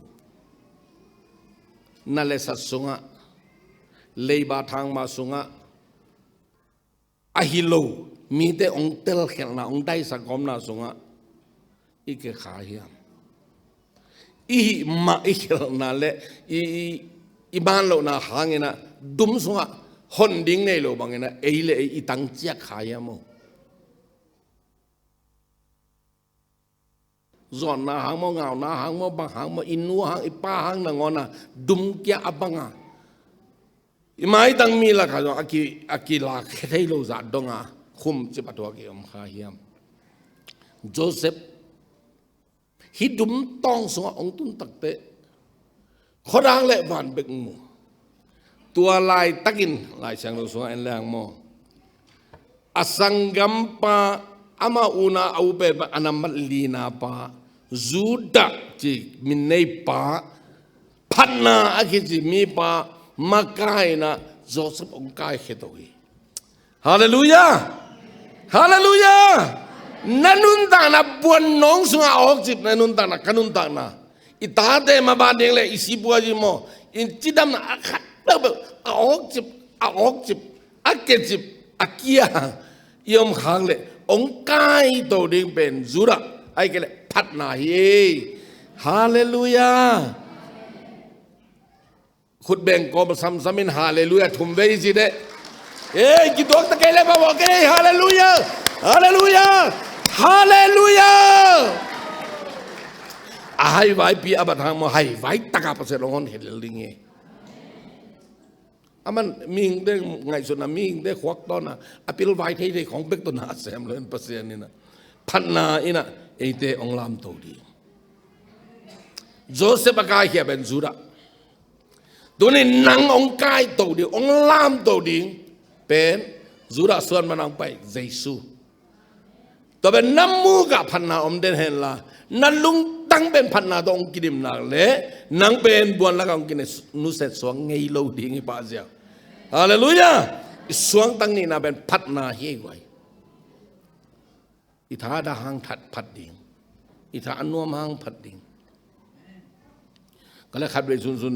Na le sat sungah, leiba thangma sungah, ahi lo, mite hong telkhialhna, hong daisak gawmna sungah, i kia kha hiam. I hih mah i khialhna le, i, i, i man lohna hangin ah, dum sungah, hon ding nei lo bangin ah, ei le ei i tang ciat kha hiam uh. Zawnna hang maw, ngauna hang maw, bang hang maw, i nu hang, i pa hang nangawn a, dum kia a bang a. I maitang mi lakah zong a ki, a kilak thei lo zah dong a, khum cip a tuak i om kha hiam. Joseph, hih dum tawng sungah hong tun tak teh, khuadang le van bek mu. Tua laitakin, Lai Siangtho sungah en leng maw. A sanggampa, ama u-na a u pen a nambat lina pa, Judah ci min nei pa, phatna a kici mipa, makaihna Joseph hong kaikhia to hi. Halleluiah! Halleluiah! Na nuntakna buan nawng sungah a awkcip, na nuntakna, ka nuntakna. I tate maban ding le i sipua zi maw. I cidamna a khat peuhpeuh, a awkcip, a awkcip, a kecip, a kia. I om khak le, hong kaito ding pen Judah. Ahih kei le, phatna hi. Halleluiah! Khut beng kawm samsam in halleluiah thum vei ci deh. Ei, kituak ta kei le pha vawh kei, halleluiah, halleluiah, halleluiah. A haivaipi a bat hang maw, haivai taka Pasian hong honkhia lel ding hi. Aman mihingte ngaihsutna, mihingte khuaktawnna, a pilvai theithei khawng bek tawh na a sem lo in, Pasian in ah phatna in ah eite hong lamto ding. Joseph a kaikhia pen Judah. Tuni nang hong kaito ding, hong lamto ding pen Judah suan manang pai Jesu. Tua pen na mukah phatna om den henla, na lungtang pen phatna tawh hong kidim nak leh, nang pen buan lakah hong kinusia suang ngei lo ding hi pah ziau. Halleluiah. I suangtang nihna pen phatna hi ei guai. I tha a dah hang phat ding, i tha a nuam hang phat ding. Ka le khatvei sunsun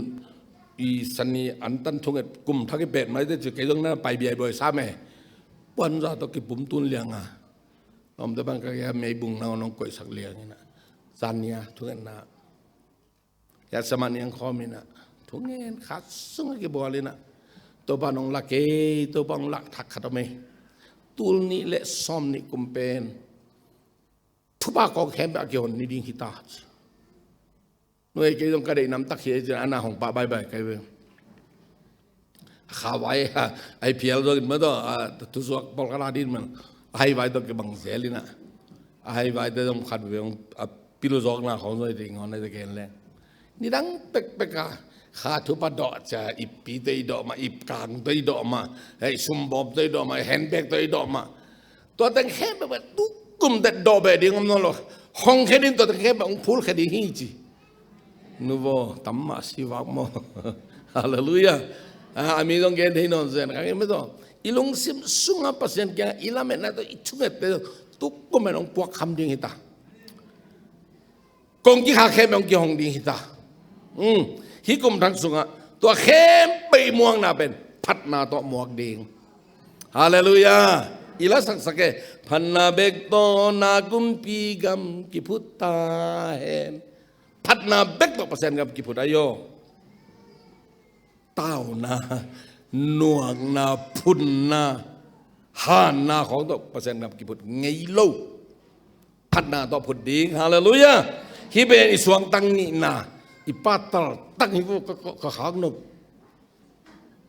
i sani antan thunget kum thak i pet mai te ci kei zong na pai biai buai sam e. Puanza tawh kipum tun liang a, omte bang ka kia meibung na hong koihsak liang in ah, zan nia thungetna, ya sama niang khawm in ah, thungen khat sungah kibawl in ah, Topa nong lak ei, Topa nong lak thak khat om ei. Tul nih le sawm nih kum pen thupha kawng khempeuh a kihon ni ding hi ta. Nuai kei zong ka deih nam tak hi ei ci-in a na hong pah baibai kai ve. Kha vai a, a hi phial zong in ma tawh, a, thusuak pawlkhat a din man. A haivai tawh kibang zel in ah, a haivai te zong khatvei hong, a, pilzawkna khawng zong hi te ngawn a hi te ken leng. Nidang pekpek a kha thupha dawh cia, ippi tawh i dawh mah, ipkang tawh i dawh mah, hei, sumbawm tawh i dawh mah, handbag tawh i dawh mah. Tua teng khempeuh pen tukum teh dawh beh ding om nawn lo. Hong khia ding, tua teng khempeuh hong phul khia ding hi ci. Nuvo tam mah si vak maw. Halleluiah. A, a mi zong gen thei nawn zen ka ngen mah tawh, i lungsim sungah Pasian kiangah i lametna tawh i thungette tukum pen hong puak kham ding hi ta. Kong kikha khempeuh hong kihong ding hi ta. Um, hih kum thak sungah tua khempeuh i muakna pen phatna tawh muak ding. Halleluiah. I la saksak e. Phatna bek tawh na kumpi gam kiphut ta hen. Phatna bek tawh Pasian gam kiphut ahi aw. Tauna, nuakna, phunna, hanna khawng tawh Pasian gam kiphut ngei lo. Phatna tawh phut ding. Halleluiah. Hih pen i suangtang nihna, i pa taltang hi vo, ka, ka, ka khak nop.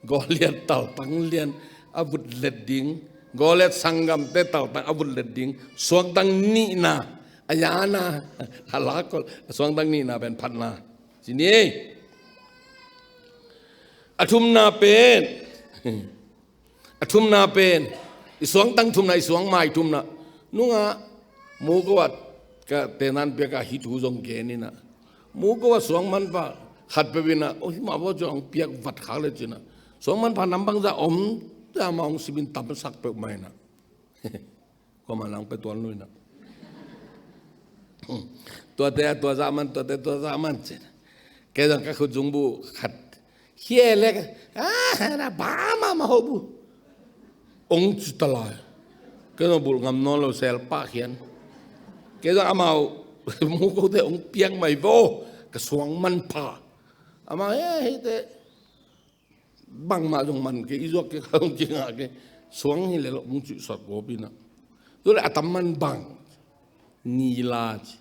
Goliat taltang lian a vut let ding. Goliat sanggamte taltang a vut let ding. Suangtang nihna, a yana, a lakol, a suangtang nihna pen phatna. Ci ni ei. A thumna pen, a thumna pen, i suangtang thumna, i suangmai thumna. Nungah muko ah ka tenan piak a hih thu zong gen in ah, muko ah suangmanpha khat peuh in ah, oh, hih mah vo zong piak vat khak le ci in ah, suangmanpha nam bangzah om, tua mah hong simin tamsak peuh mah in ah. Kuamah nang pe tuan lui na. Tuate a tua zah man, tuate tua zah man ci. Kei zong ka khut zungbu khat. Hielek. Ah, na ba ma ma ho bu. Ong ci ta lai. Kei zong bulh ngam nawn lo sel pah khian. Kei zong amau mukote ong piak mai vo. Ka suangmanpha. Amau he, hite. Bangmah zong man kei, i zuak kei, ka zong kingah kei. Suang hi leh lo, mung cuihsawt gawp in ah. Tua leh a tam man bang. Nila ci.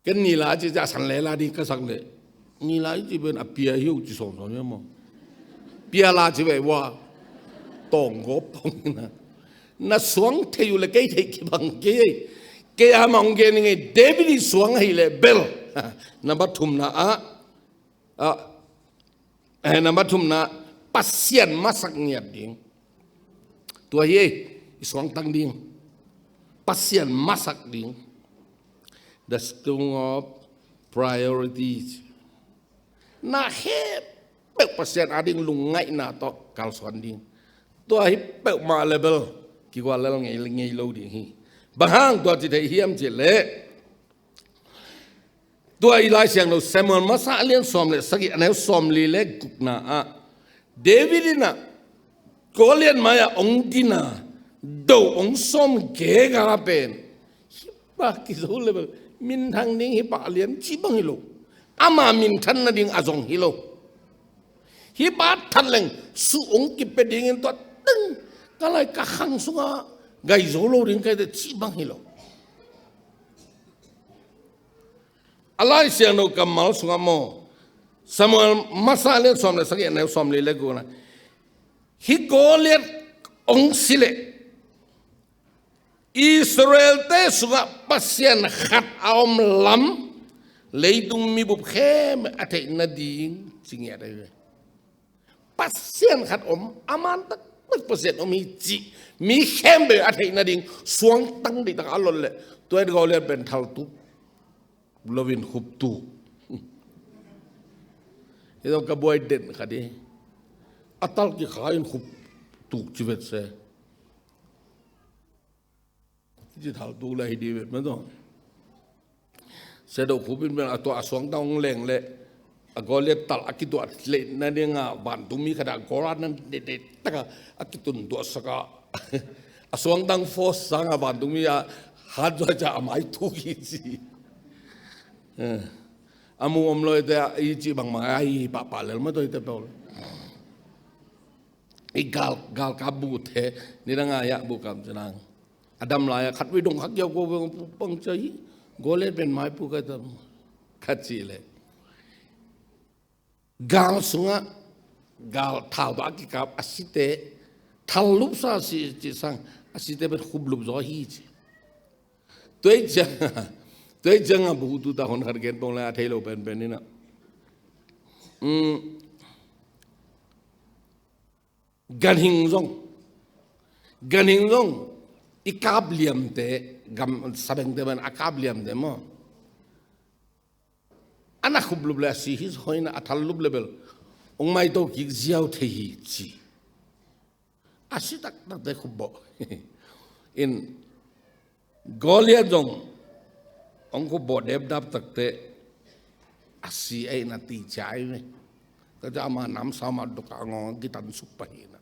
Ken nila ci, ci a san lela ding ka sak leh. Nila i ci pen a pia hi uh ci sawmsawm hi maw. Pia la ci ve ua. Tawng gawp pong in ah. Na suang thei uh leh kei theih kibang kei. Kei a mah hong gen ing ei, David i suang ahi leh bel. Na ba thumna ah. Ah, eh, nambat thumna, Pasian masak ngiat ding. Tua hi ei, i suangtang ding. Pasian masak ding. The stone of priorities. Na khempeuh Pasian ading lungngaihna tawh kalsuan ding. Tua hi peuhmah level kigual lel ngei, ngei lo ding hi. Bang hang tua ci thei hiam cih leh, tua i Lai Siangtho Samuel masa a lian sawm le sagih, a neu sawmli le gukna ah, David in ah Goliath mai-ah hong din a, do hong sawm gega pen, hih pa kizo le bel minthang ding hi pah lian cih bang hi lo. Ama minthan nading a zong hi lo. Hih pa that leng su ong kipia dingin tua teng ka lai ka khang sungah gai zo lo ding ka hi teh cih bang hi lo. A Lai Siangtho kammal sungah maw, Samuel masa lian sawm le sagih, a neu sawmli le gukna, hih Goliat ong si leh Israel-te sungah Pasian khat a om lam leitung mibup khempeuh a theih nading ci ngiat ahi ve. Pasian khat om, a man taktak Pasian om hi cih mi khempeuh a theih nading suangtang diktak a lot leh, tua in Goliat pen thaltuk loin khup tuk. Hih zong ka buai den khat hi. A tal kikha in khup tuk ci vet se. Ci thaltuk le hi di vet mah tawh. Sia Do Khup in pen a tua a suangtang ong leng leh a Goliat tal a kituah leh nadingah vantungmi khat ah Goliat nan dehdeh taka a kituntuahsak a, a suangtang force sangah vantungmi a hat zuai ca a mai thuk hi ci. Eh, a mu om lo hi te a i cih bangmah a hi pahpah lel mah tawh hi te pawl. I gal, galkap buhte, nidang a hiah buhkap cinang a dam lai-ah khat vei dong kha kiau ko vei pang ca hi. Goliat pen maipu ka tam khat cih leh, gal sungah gal thau tawh a kikap a site thal lupsa si cih sang a site pen khup lup zaw hi ci. Tuai ciang, tuai ciangah buhtu ta hon khat gen pong le a thei lo penpen inah. Mm. Ganhing zong, ganhing zong i kap liamte, gam sabengte ban a kap liamte maw, a na khup lup le a si hi hoina a thal lup le bel ong maito kik ziau thei hi ci. A si taktakte khup bawh in Goliat zong ong khup bawh depdap takte a si ei na ti ciai ve. Ka ca ama namsa ma dok a ngawng a kitan suk pah hi na.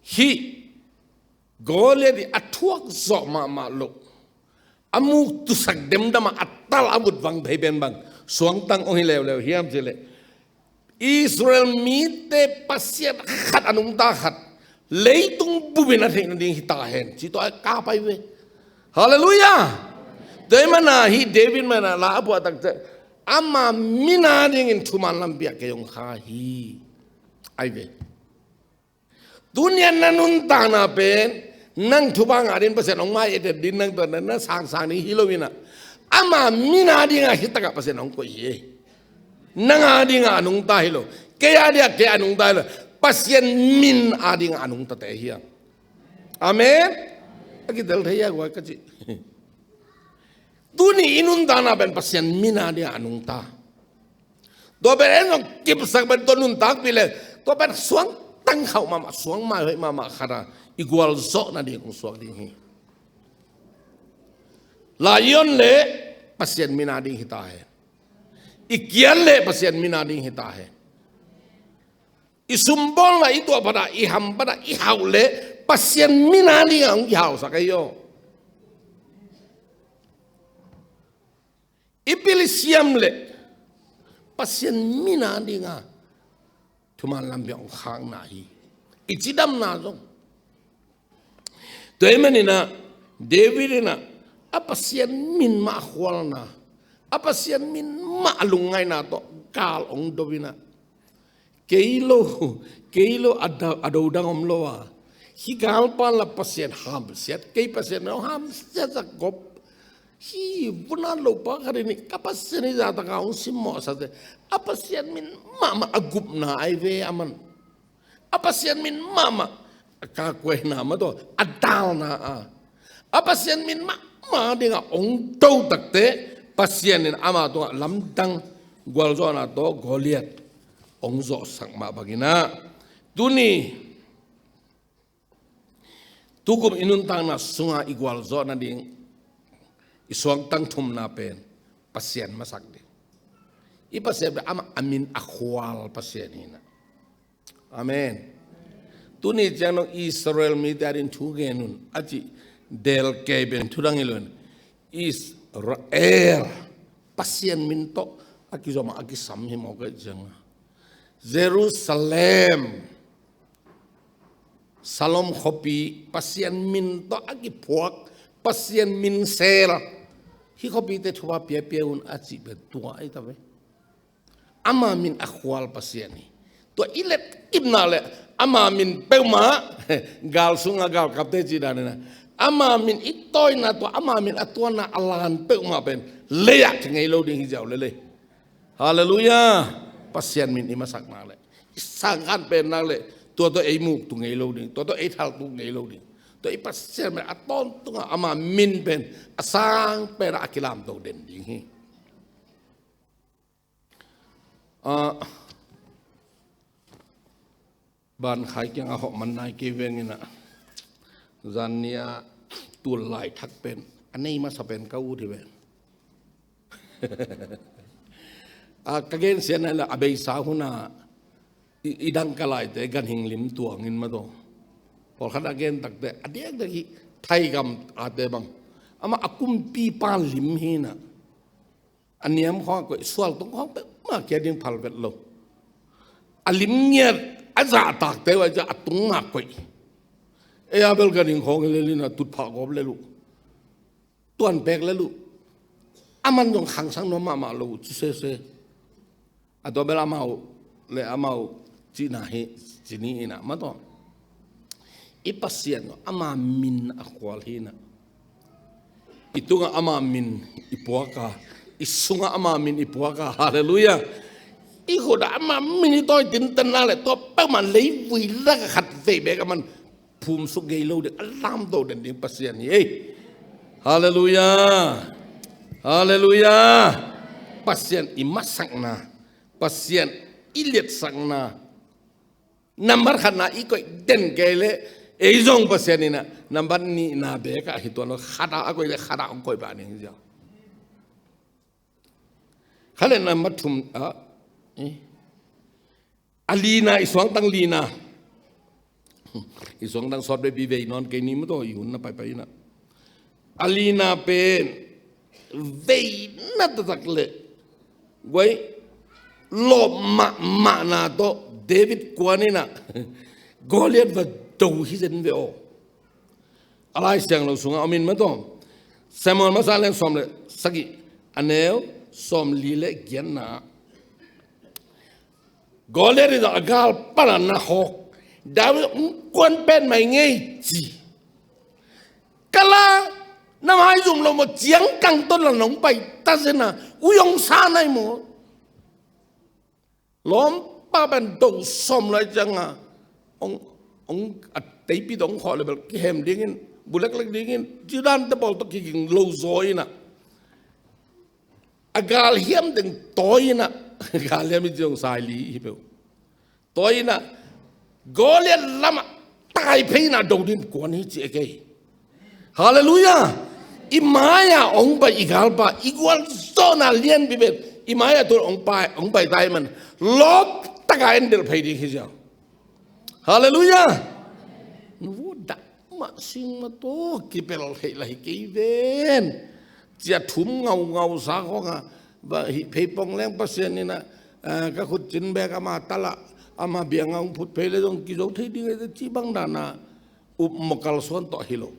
Hih Goliat i a thuak zawh mahmah loh a muk tusak demdam a a tal a vut vang thei pen bang suangtang ong hi leuleu hiam cih leh Israel mite Pasian khat a nungta khat leitung bupin a theih nading hi ta hen ci tawh a ka pai ve. Halleluiah. Tua ahih mana hih David mana la a puah takte ama min a dingin thuman lampi ah kei ong kha hi. Ai ve. Tuni-a na nuntakna pen nang thupha ngah ding Pasian hong mai etet ding nang tua na sangsang ding hi lo inah ama min a dingah hi takah Pasian hong koih hi. Nang a dingah a nungta hi lo. Kei a dingah kei a nungta hi lo. Pasian min a dingah a nungtate hi a. Amen. A kitel thei a guai ka cih. Tuni i nuntakna pen Pasian min a dingah a nungta. Tua pen en zong kipsak pen tua nuntakpih le tua pen suangtang khauh mahmah, suang mai hoih mahmah khat a i gualzawh nading hong suak ding hi. Lai i on le Pasian min a ding hi ta hen. I kian le Pasian min a ding hi ta hen. I sumbawlna i tuah patah i ham patah i hauh le Pasian min a dingah hong kihausak ei aw. I pil i siam le Pasian min a dingah thuman lampi hong khakna hi. I cidamna zong tua ahih maninah David inah a Pasian min mah a khualna, a Pasian min mah a lungngaihna tawh gal hong do inah kei lo, kei lo a da-, a dodang om lo a. Hih galpa la Pasian hamsiat, kei Pasian lo hamsiat zak gop. Hih vunat lopa khat in ka Pasian hi zahtaka hong simmawhsate a Pasian min mahmah a gupna ai ve a man. A Pasian min mahmah a kakuaina mah tawh a dalna a, a Pasian min mahmah dingah hong do takte Pasian in ama tungah lamdang gualzawhna tawh Goliat hong zawhsak mah banginah tuni tukum i nuntakna sungah i gualzawh nading i suangtang thumna pen Pasian masak ding. I Pasian pen amah a min a khual Pasian hinah. Amen. Tuni ciang nong Israel mite adin thu gen un a cih del kei pen thudang hi lo in Israel Pasian min tawh a kizom a kisam hi mawk a ciang a Jerusalem, Shalom khuapi, Pasian min tawh a kiphuak, Pasian min sel, hih khuapite thupha piapia un a cih pen tua ahi ta ve. Ama min a khual Pasian hi. Tua i letkipna le ama min peuhmah gal sunga galkapte cih dan hi na. Ama min i tawina tua ama min a tuanna a lan peuhmah pen lei-ah kingei lo ding hi ziau lel ei. Halleluiah. Pasian min i masak nak le, i sangkhan pen nak le, tua tawh ei muktu ngei lo ding, tua tawh ei thaltu ngei lo ding. Tua i Pasian min a tawntunga ama min pen a sang pen a kilamto den ding hi. Ah, ban khai kiang a hawh man nai kei veng in ah, zan ni a tul lai thak pen a nei masa pen ka ut hi ve. Ah, ka gensiatna in ah a beisa hun ah i, i dangka laite ganhing lim tuang in mah tawh, pawlkhat a gen takte a diakdiak hi, Thai gam ate bang, amah a kumpipa lim hi in ah, a niam khawng a koih, sual tung khawng peuhmah kia ding phal vet lo. A lim ngiat a zahtakte uh a, a tung mah koih. Ei a bel ganhing khawng hi lel in ah tutphah gawp lel uh, tuanpek lel uh. A man zong khangsang nuam mahmah lo uh, ci sese. A tua bel amau le amau cihna hi, ci ni in ah mah tawh. I Pasian tawh ama min a khual hi in ah, i tungah ama min i puak a, i sungah ama min i puak a. Halleluiah. I khut ah ama min i tawi tinten nak le, tua peuhmah leivui lakah khat vei beek a man phumsuk ngei lo ding, a lamto den ding Pasian hi ei. Halleluiah. Halleluiah. Pasian i masakna, Pasian i liatsakna, nambat khatna i koih den kei leh, ei zong Pasian in ah nambat nihna beek ah hi tuan lo, khat ah a koih leh khat ah hong koih pah ding hi ziau. Khat le nambat thum ah, eh, a lina, i suangtang lina. I suangtang sawt veipi vei nawn kei ni mah tawh, i hun na paipai in ah. A lina pen veina taktak le guai lawp mahmahna tawh David kuan in ah Goliath va do hi zen ve aw. A Lai Siangtho sungah om in mah tawh, Samuel masa lian sawm le sagih, a neu sawmli le giatna ah, Goliath in a gal pan a na hawk, David hong kuan pen mai ngei ci. Kala, na maizum lo maw, ciangkang tawh la nong pai ta zen a, ui hong sa nai maw. Lawmpa pen do sawm lai cianga hong, hong a teipi dong khawh le bel kihem dingin, bu leklek dingin, ci dante pawl tawh kiging lo zaw in ah, a galhiam teng tawi in ah, galhiam i ci hong sai li hi peuh, tawi in ah, Goliath lamah tai phei in ah do ding kuan hi ci e kei. Halleluiah. I mai-ah hong pai i galpa, i gualzawhna lianpi pen i mai-ah tun hong pai, hong pai tai man, lawp taka en delh phei ding hi ziau. Halleluiah. Nuvo dah mah sing mah tawh kipel theih lah hi kei ven. Cia thum ngaungau sa khawng ah va hih phei pong leng Pasian in ah, eh, ka khut cin bek ama talah, ama bianga hong phut phei le zong kizo thei ding e ci bang dana up maw, kalsuan tawh hi lo.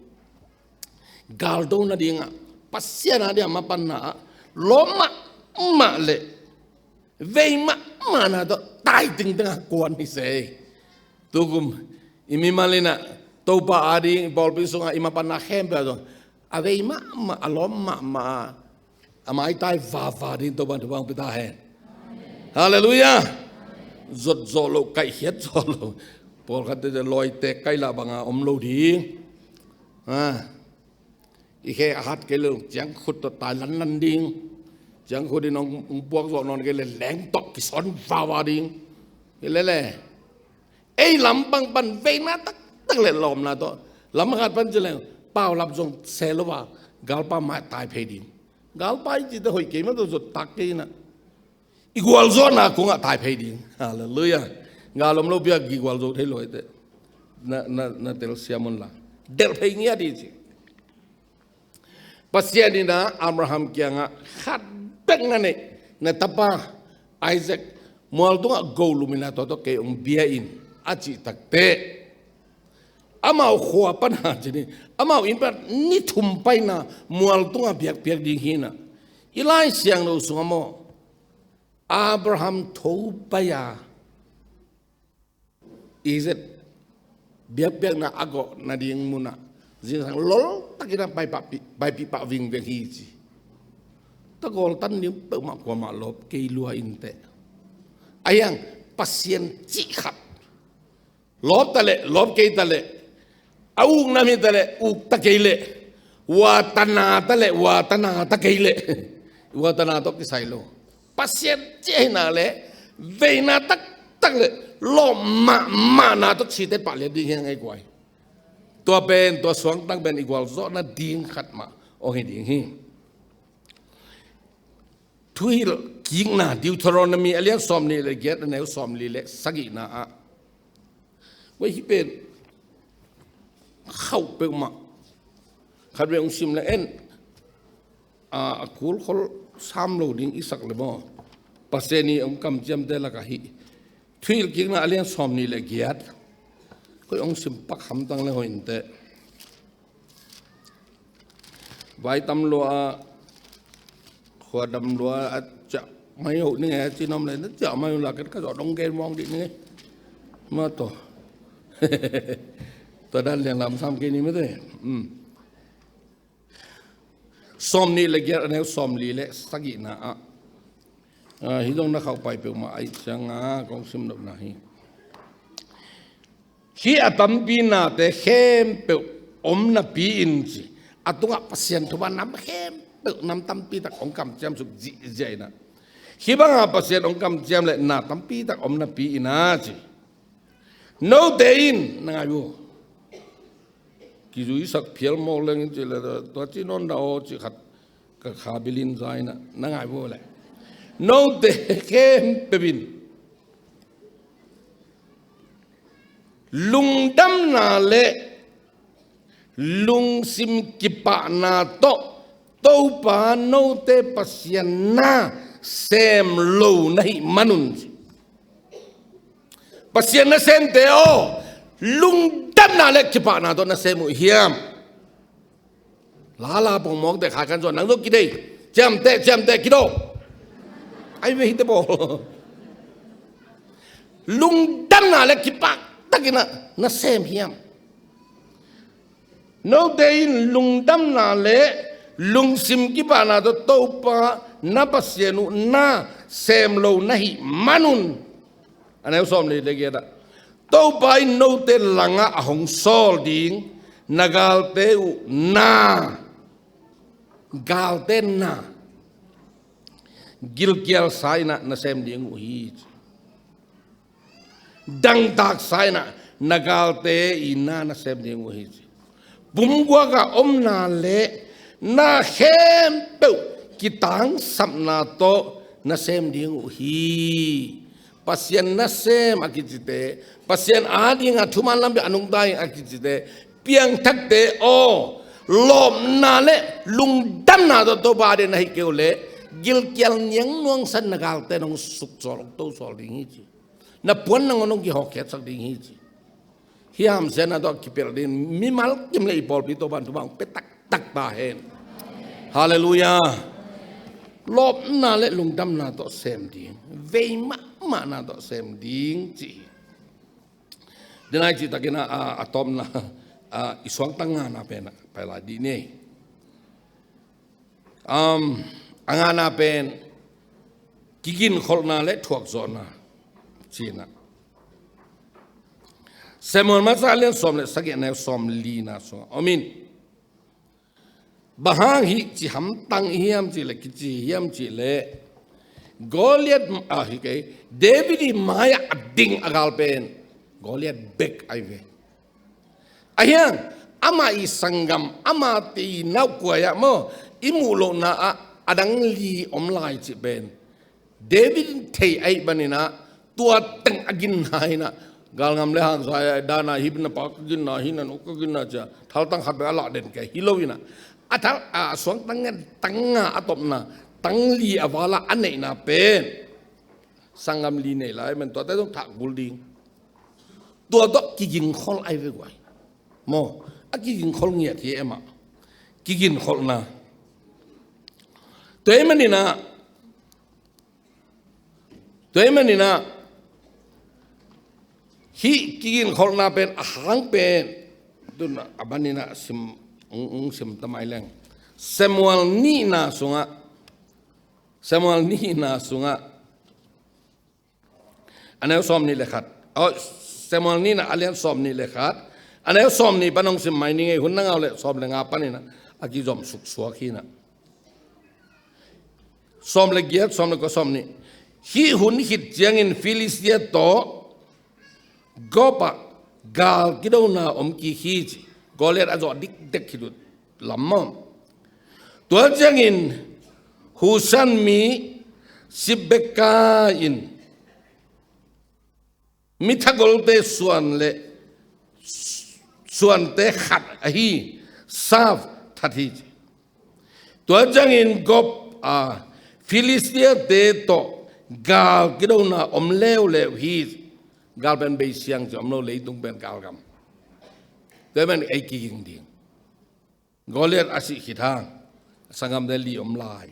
Galdo nadingah, Pasian a dia mapanna ah lawm mahmah le vei mahmahna tawh tai tingtengah kuan hi se. Tukum i mimal in ah Topa a ding, i pawlpi sungah i mapanna khempeuh ah zong a vei mahmah, a lawm mahmah, a maitai vava ding Topa thupha hong pia ta hen. Halleluiah. Zot zawh loh, kaihkhiat zawh loh. Pawlkhatte lawite kaih lah banga om lo ding. Ah. I khe a hat kei le ciangkhut tawh tai lanlan ding. Ciangkhut in hong, hong puak zawh nawn kei le leng tawh kisawn vava ding. Hi lele. Ei lampang pan veina taktak le lawmna tawh lam khat pan ci leng paulap zong se lo a, galpa mah tai phei ding. Galpa i cite hoih kei mah tawh zot tak kei in ah, i gualzawhna kungah tai phei ding. Halleluiah. Gal om lo piak, kigualzo thei lo hi teh. Na, na, na telsiam un la, delh phei ngiat hi ci. Pasian in ah Abraham kiangah khat bek na neih, na tapa Isaac mual tungah go lumin a tua tawh kei hong bia in a cih takteh, amau khua pana cih ni, amau inn pan ni thum paina mual tungah biakpiak ding hi na. I Lai Siangtho sungah maw, Abraham tho pai a, Isaac biakpiakna a gawh nading munah zingsang loltakin a paipih pah vingveng hi ci. Tua gawltan ding peuhmah kuamah lawp kei lua inteh. Ahi hang Pasian cih khat lawp ta leh, lawp kei ta leh, a uk nam hi ta leh, uk ta kei leh, vua tana ta leh, vua tana ta kei leh, vua tana tawh kisai lo. Pasian cih ahihna leh veina taktak leh lawp mahmahna tawh cite pahlian ding hi hang ei guai. Tua pen, tua suangtang pen i gualzawhna ding khat mah hong hi ding hi. Thuhilhkikna, Deuteronomy a lian sawmnih le giat, a neu sawmli le sagihna ah, wei, hih pen khauh peuhmah. Khatvei hong sim le en, a, a kulkhol sam lo ding i sak le maw, Pasian i hong kamciamte lakah hih Thuhilhkikna a lian sawmnih le giat, koi hong sim pak hamtang le hoih inteh. Vai tam lua a, khua dam lua a, ciah mai uh ni nge, ci nuam le, na ciah mai uh la, ken ka zawh dong gen mawng dih ni nge. Ma tawh. Tua dan liang lam sam kei ni mete. Um. Sawmnih le giat, a neu sawmli le sagihna ah, a, hih zong na khauh pai peuhmah ahih ciangin kong sim nopna hi. Hih a tampi nate khempeuh om napi-in ci. A tungah Pasian thupha nam khempeuh, nam tampi tak hong kamciam suk zihziah in ah, hih banga Pasian hong kamciam le na tampi tak om napi-in ah ci. Note in, na ngai uh. Kizuisak phial mawk leng in ci le, tua ci nawn dah aw ci khat ka kha bilin za in ah, na ngai uh le. Note khempeuh in lungdamna le lungsim kipahna tawh Topa note Pasian na sem lo na hih manun ci. Pasian nasemte aw, lungdamna le kipahna tawh na sem uh hiam? Lala pongmawkte kha kan zuan nang zo kidei. Ciamteh, ciamteh, kido. Ai ve hite bawl. Lungdamna le kipah takin ah na sem hiam? Note in lungdamna le lungsim kipahna tawh Topa na Pasian uh na sem lo na hih manun, a neu sawmli le giat ah, Topa in note langah a hong sawl ding na galte uh na, galte na, gilkialsa in ah na sem ding uh hi. Dangtaksa in ah na galte i na na sem ding uh hi ci. Pumguak a omna le na khempeuh kitangsapna tawh na sem ding uh hi. Pasian nasem a kicite, Pasian adinga thuman lampi a nungta in a kicite, piangthakte aw, lawpna le lungdamna tawh Topa ading na hih kei uh leh, gilkial niang nuangsan na galte nong suksawl, hong tosawl ding hi ci. Na puan nangawn hong kihawkkhiatsak ding hi ci. Hiam siatna tawh kipelh ding mimal kim le i pawlpi Topa in thupha hong pia taktak ta hen. Halleluiah. Lawpna le lungdamna tawh sem ding, vei mahmahna tawh sem ding ci hi. Denai cihtakin a, a, a tawpna, a, i suangtang ngana pen ah pai lai dih ni. Um, a ngana pen kiginkholhna le thuakzawhna ci-in ah, Samuel masa a lian sawm le sagih, a neu sawmlina sungah om in. Bang hang hih ci hamtang hiam cih leh, kici hiam cih leh, Goliath, a, hi kei, David i mai-ah a ding a gal pen Goliath bek ahi ve. Ahi hang amah i sanggam, amah i naukuai ah maw, i muh lohna ah a dang li om lai cih pen David in thei ahih manin ah, tua teng a ginna hi-in ah, galngam le hangsa a dana hih na pa ka ginna, hih na nu ka ginna ci-a thaltang khat bek a lah den kei hi lo-in ah, a thal, a suangtang ngen tang nga a tawpna, tang li a val ah a neihna pen Sanggam li nei lai man tuate zong thak bul ding. Tua tawh kigingkhol ai ve guai. Maw, a kigingkhol ngiat hi e mah. Kigingkholhna. Tua ahih manin ah, tua ahih manin ah, hih kigingkholhna pen a hang pen, tun a ban in ah sim, ung, ung sim ta mai leng. Samuel nihna sungah, Samuel nihna sungah, a neu sawm nih le khat. Aw, Samuel nihna a lian sawm nih le khat. A neu sawm nih pan hong sim mai ning ei, hun na ngah uh leh sawm le nga panin ah a kizom suksuak hi in ah. Sawm le giat, sawm le kua, sawm nih. Hih hun khit ciangin Filistia tawh Gob ah gal kidona om kik hi ci. Goliath a zawh dikdek khit uh lam maw. Tua ciangin Husan mi Sibbekai in mi thagolte suan le suante khat ahi Saph that hi ci. Tua ciangin Gob a Filistia-te tawh gal kidona om leuleu hi. Gal pen bei siang ci, om lo, leitung pen galgam. Tua pen ei kiging ding. Goliath a sih khit hang, sanggamte li om lai.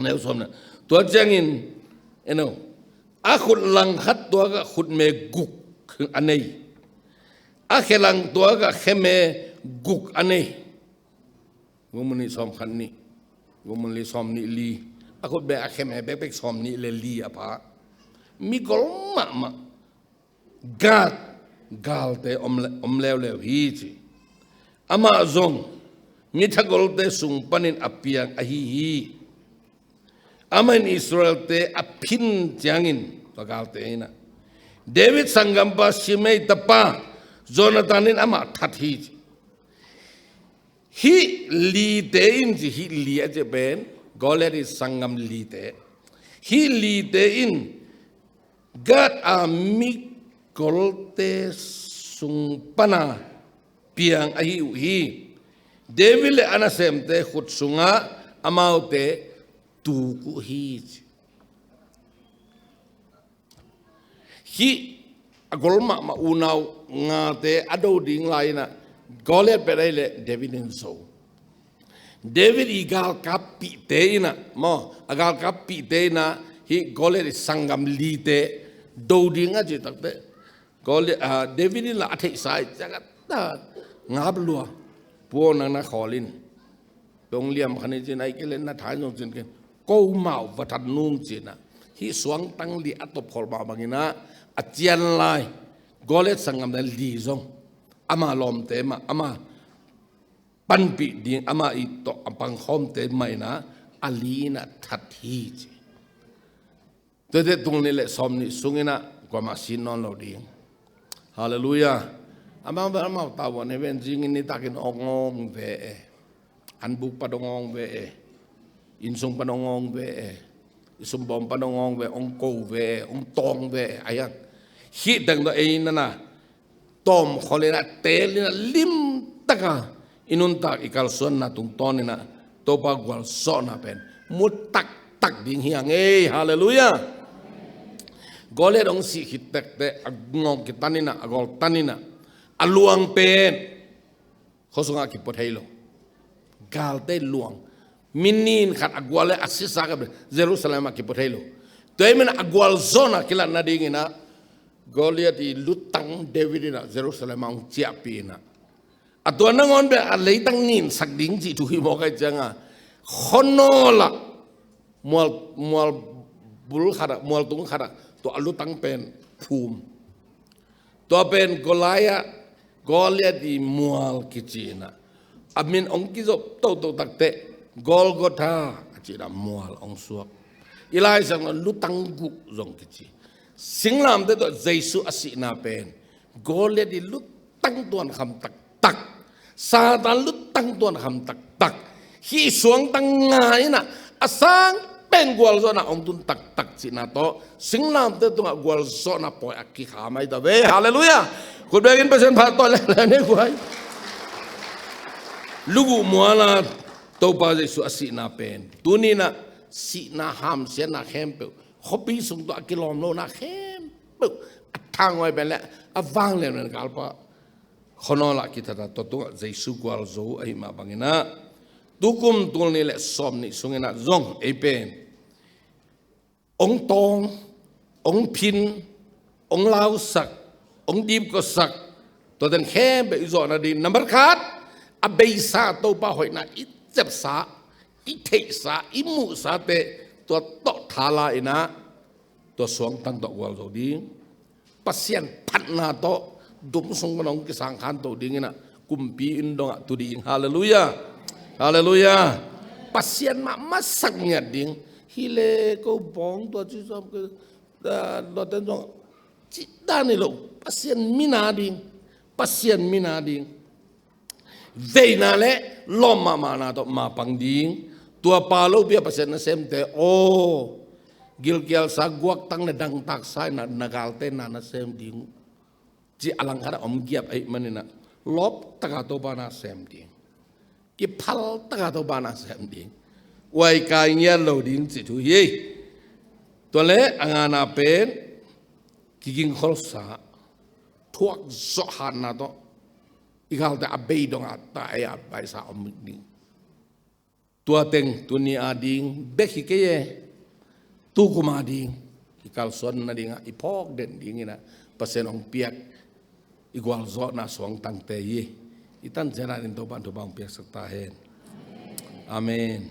Neu sawm na. Tua ciangin, eno, a khut langkhat tuakah khutme guk a nei. A khe lang tuakah kheme guk a nei. Gumuni sawm khat nih. Gumuni sawm nih li. A khutme a kheme bekbek sawm nih le li a pha. Mi gol mahmah. Gath galte om le, om leuleu hi ci. Amah zong mi thagolte sung panin a piang ahi hi. Amah in Israel-te a phin ciangin, tua galte in ah, David sanggampa Shimei tapa Jonathan in amah that hi ci. Hih lite in ci, hih li a cih pen Goliath i sanggam lite. Hih lite in Gath a mi golte sung pana piang ahi uh hi. David le a nasemte khut sungah amaute tuk uh hi ci. Hih a gol mahmah unau ngate a do ding lai-in ah Goliath pen ahih leh David in zo. David i galkappihte in ah, maw, a galkappihte in ah hih Goliath i sanggam lite do ding a cih takteh, Goliath, ah, David in lah a theihsa hi ciangah, ah, ngap lua, pu aw, nang na khawl in. Dong liam kha ni ci-in, ahih kei leh na tha in zong ci-in ken, ko mah uh va that nung ci-in ah, hih suangtang li a topkholh mah bangin ah a cian lai Goliath sanggamte li zong, ama lawmte mah, ama panpih ding, ama i tawh a pangkhawmte mah in ah a li in ah that hi ci. Tuate tul nih le sawm nih sungin ah kuamah sin nawn lo ding. Halleluiah. Amau vel amau tavuan hi ven, zingin nitakin ong ong ve e. Anbuk pan ong ong ve e. Innsung pan ong ong ve e. I sumbawm pan ong ong ve, ong ko ve e, ong tawng ve e. Ahi hang, hih teng tawh ei in ah tawmkholh in ah, teel in ah, limtak a i nuntak, i kalsuanna tungtawnin ah Topa gualzawhna pen mu taktak ding hi hang ei. Halleluiah. Goliath hong sih khit takteh a ngawng kitan in ah, a gol tan in ah, a luang pen khua sungah kipua thei lo. Galte luang. Mi nin khat a gual le a sisa ka pen Jerusalem ah kipua thei lo. Tua ahih manin a gualzawhna kilat nadingin ah Goliath i lutang David in ah Jerusalem ah hong ciahpih in ah, a tua nangawn pen a leitang ninsak ding cih thu hi mawk ahih ciangah, khuanawl ah mual, mual bul khat ah, mual tung khat ah tua a lutang pen phum. Tua pen Goliath, Goliath i mual kici in ah, a min hong kizop toto takteh Golgotha a ci in ah mual hong suak. I Lai Siangtho lutang guk zong kici. Singlamteh tawh Jesu a sihna pen Goliath i lutang tuankham taktak, Satan lutang tuankham taktak, hih suangtang nga in ah a sang pen gualzawhna hong tun taktak cihna tawh singlamteh tungah gualzawhna pawi a kikham ahi ta ve. Halleluiah. Khut bekin Pasian phat tawh lele nei guai. Luguh mual ah Topa Jesu a sihna pen tuni in ah sihna hamsiatna khempeuh khuapi sung tawh a kilawm lo na khempeuh a thanguai pen le a vanglian pen galpa khuanawl ah kithat a, tua tungah Jesu gualzo ahih mah bangin ah, tukum tul nih le sawm nih sungin ah zong ei pen ong tawng, ong phin, ong lausak, ong dipkuasak, tua teng khempeuh i zawh nading, nambat khat, a beisa Topa hoihna i ciapsa, i theihsa, i muhsate tua tawh thala in ah, tua suangtang tawh gualzo ding. Pasian phatna tawh dum sung pan hong kisangkhanto dingin ah kumpi inn dongah tu ding. Halleluiah. Halleluiah. Pasian mah masak ngiat ding. Hi le ko bawng tua ci sawm ke, ah, tua ten zong cih dan hi lo. Pasian min a ding. Pasian min a ding. Veina le lawm mahmahna tawh mapang ding. Tua pa lopi a Pasian nasemte aw, gilkialsa, guaktang le dangtaksa in ah na galte na nasem ding uh, ci a langkhat ah om giap ahih manin ah, lawptak a Topa nasem ding, kiphaltak a Topa nasem ding, uaikai ngiat lo ding cih thu hi. Tua le a ngana pen kigingkholsa, thuak zawh hatna tawh i galte a bei dongah ta ei a baisa om ding. Tua teng tuni a ding bek hi kei e, tukum a ding i kalsuan nadingah i phawk den dingin ah Pasian hong piak i gualzawhna suangtangte hi. I tan ciangin Topa'n thupha hong piaksak ta hen. Amen.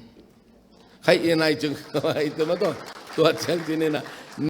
Khai i nai cung i tua ma tua, tua ciang cinin ah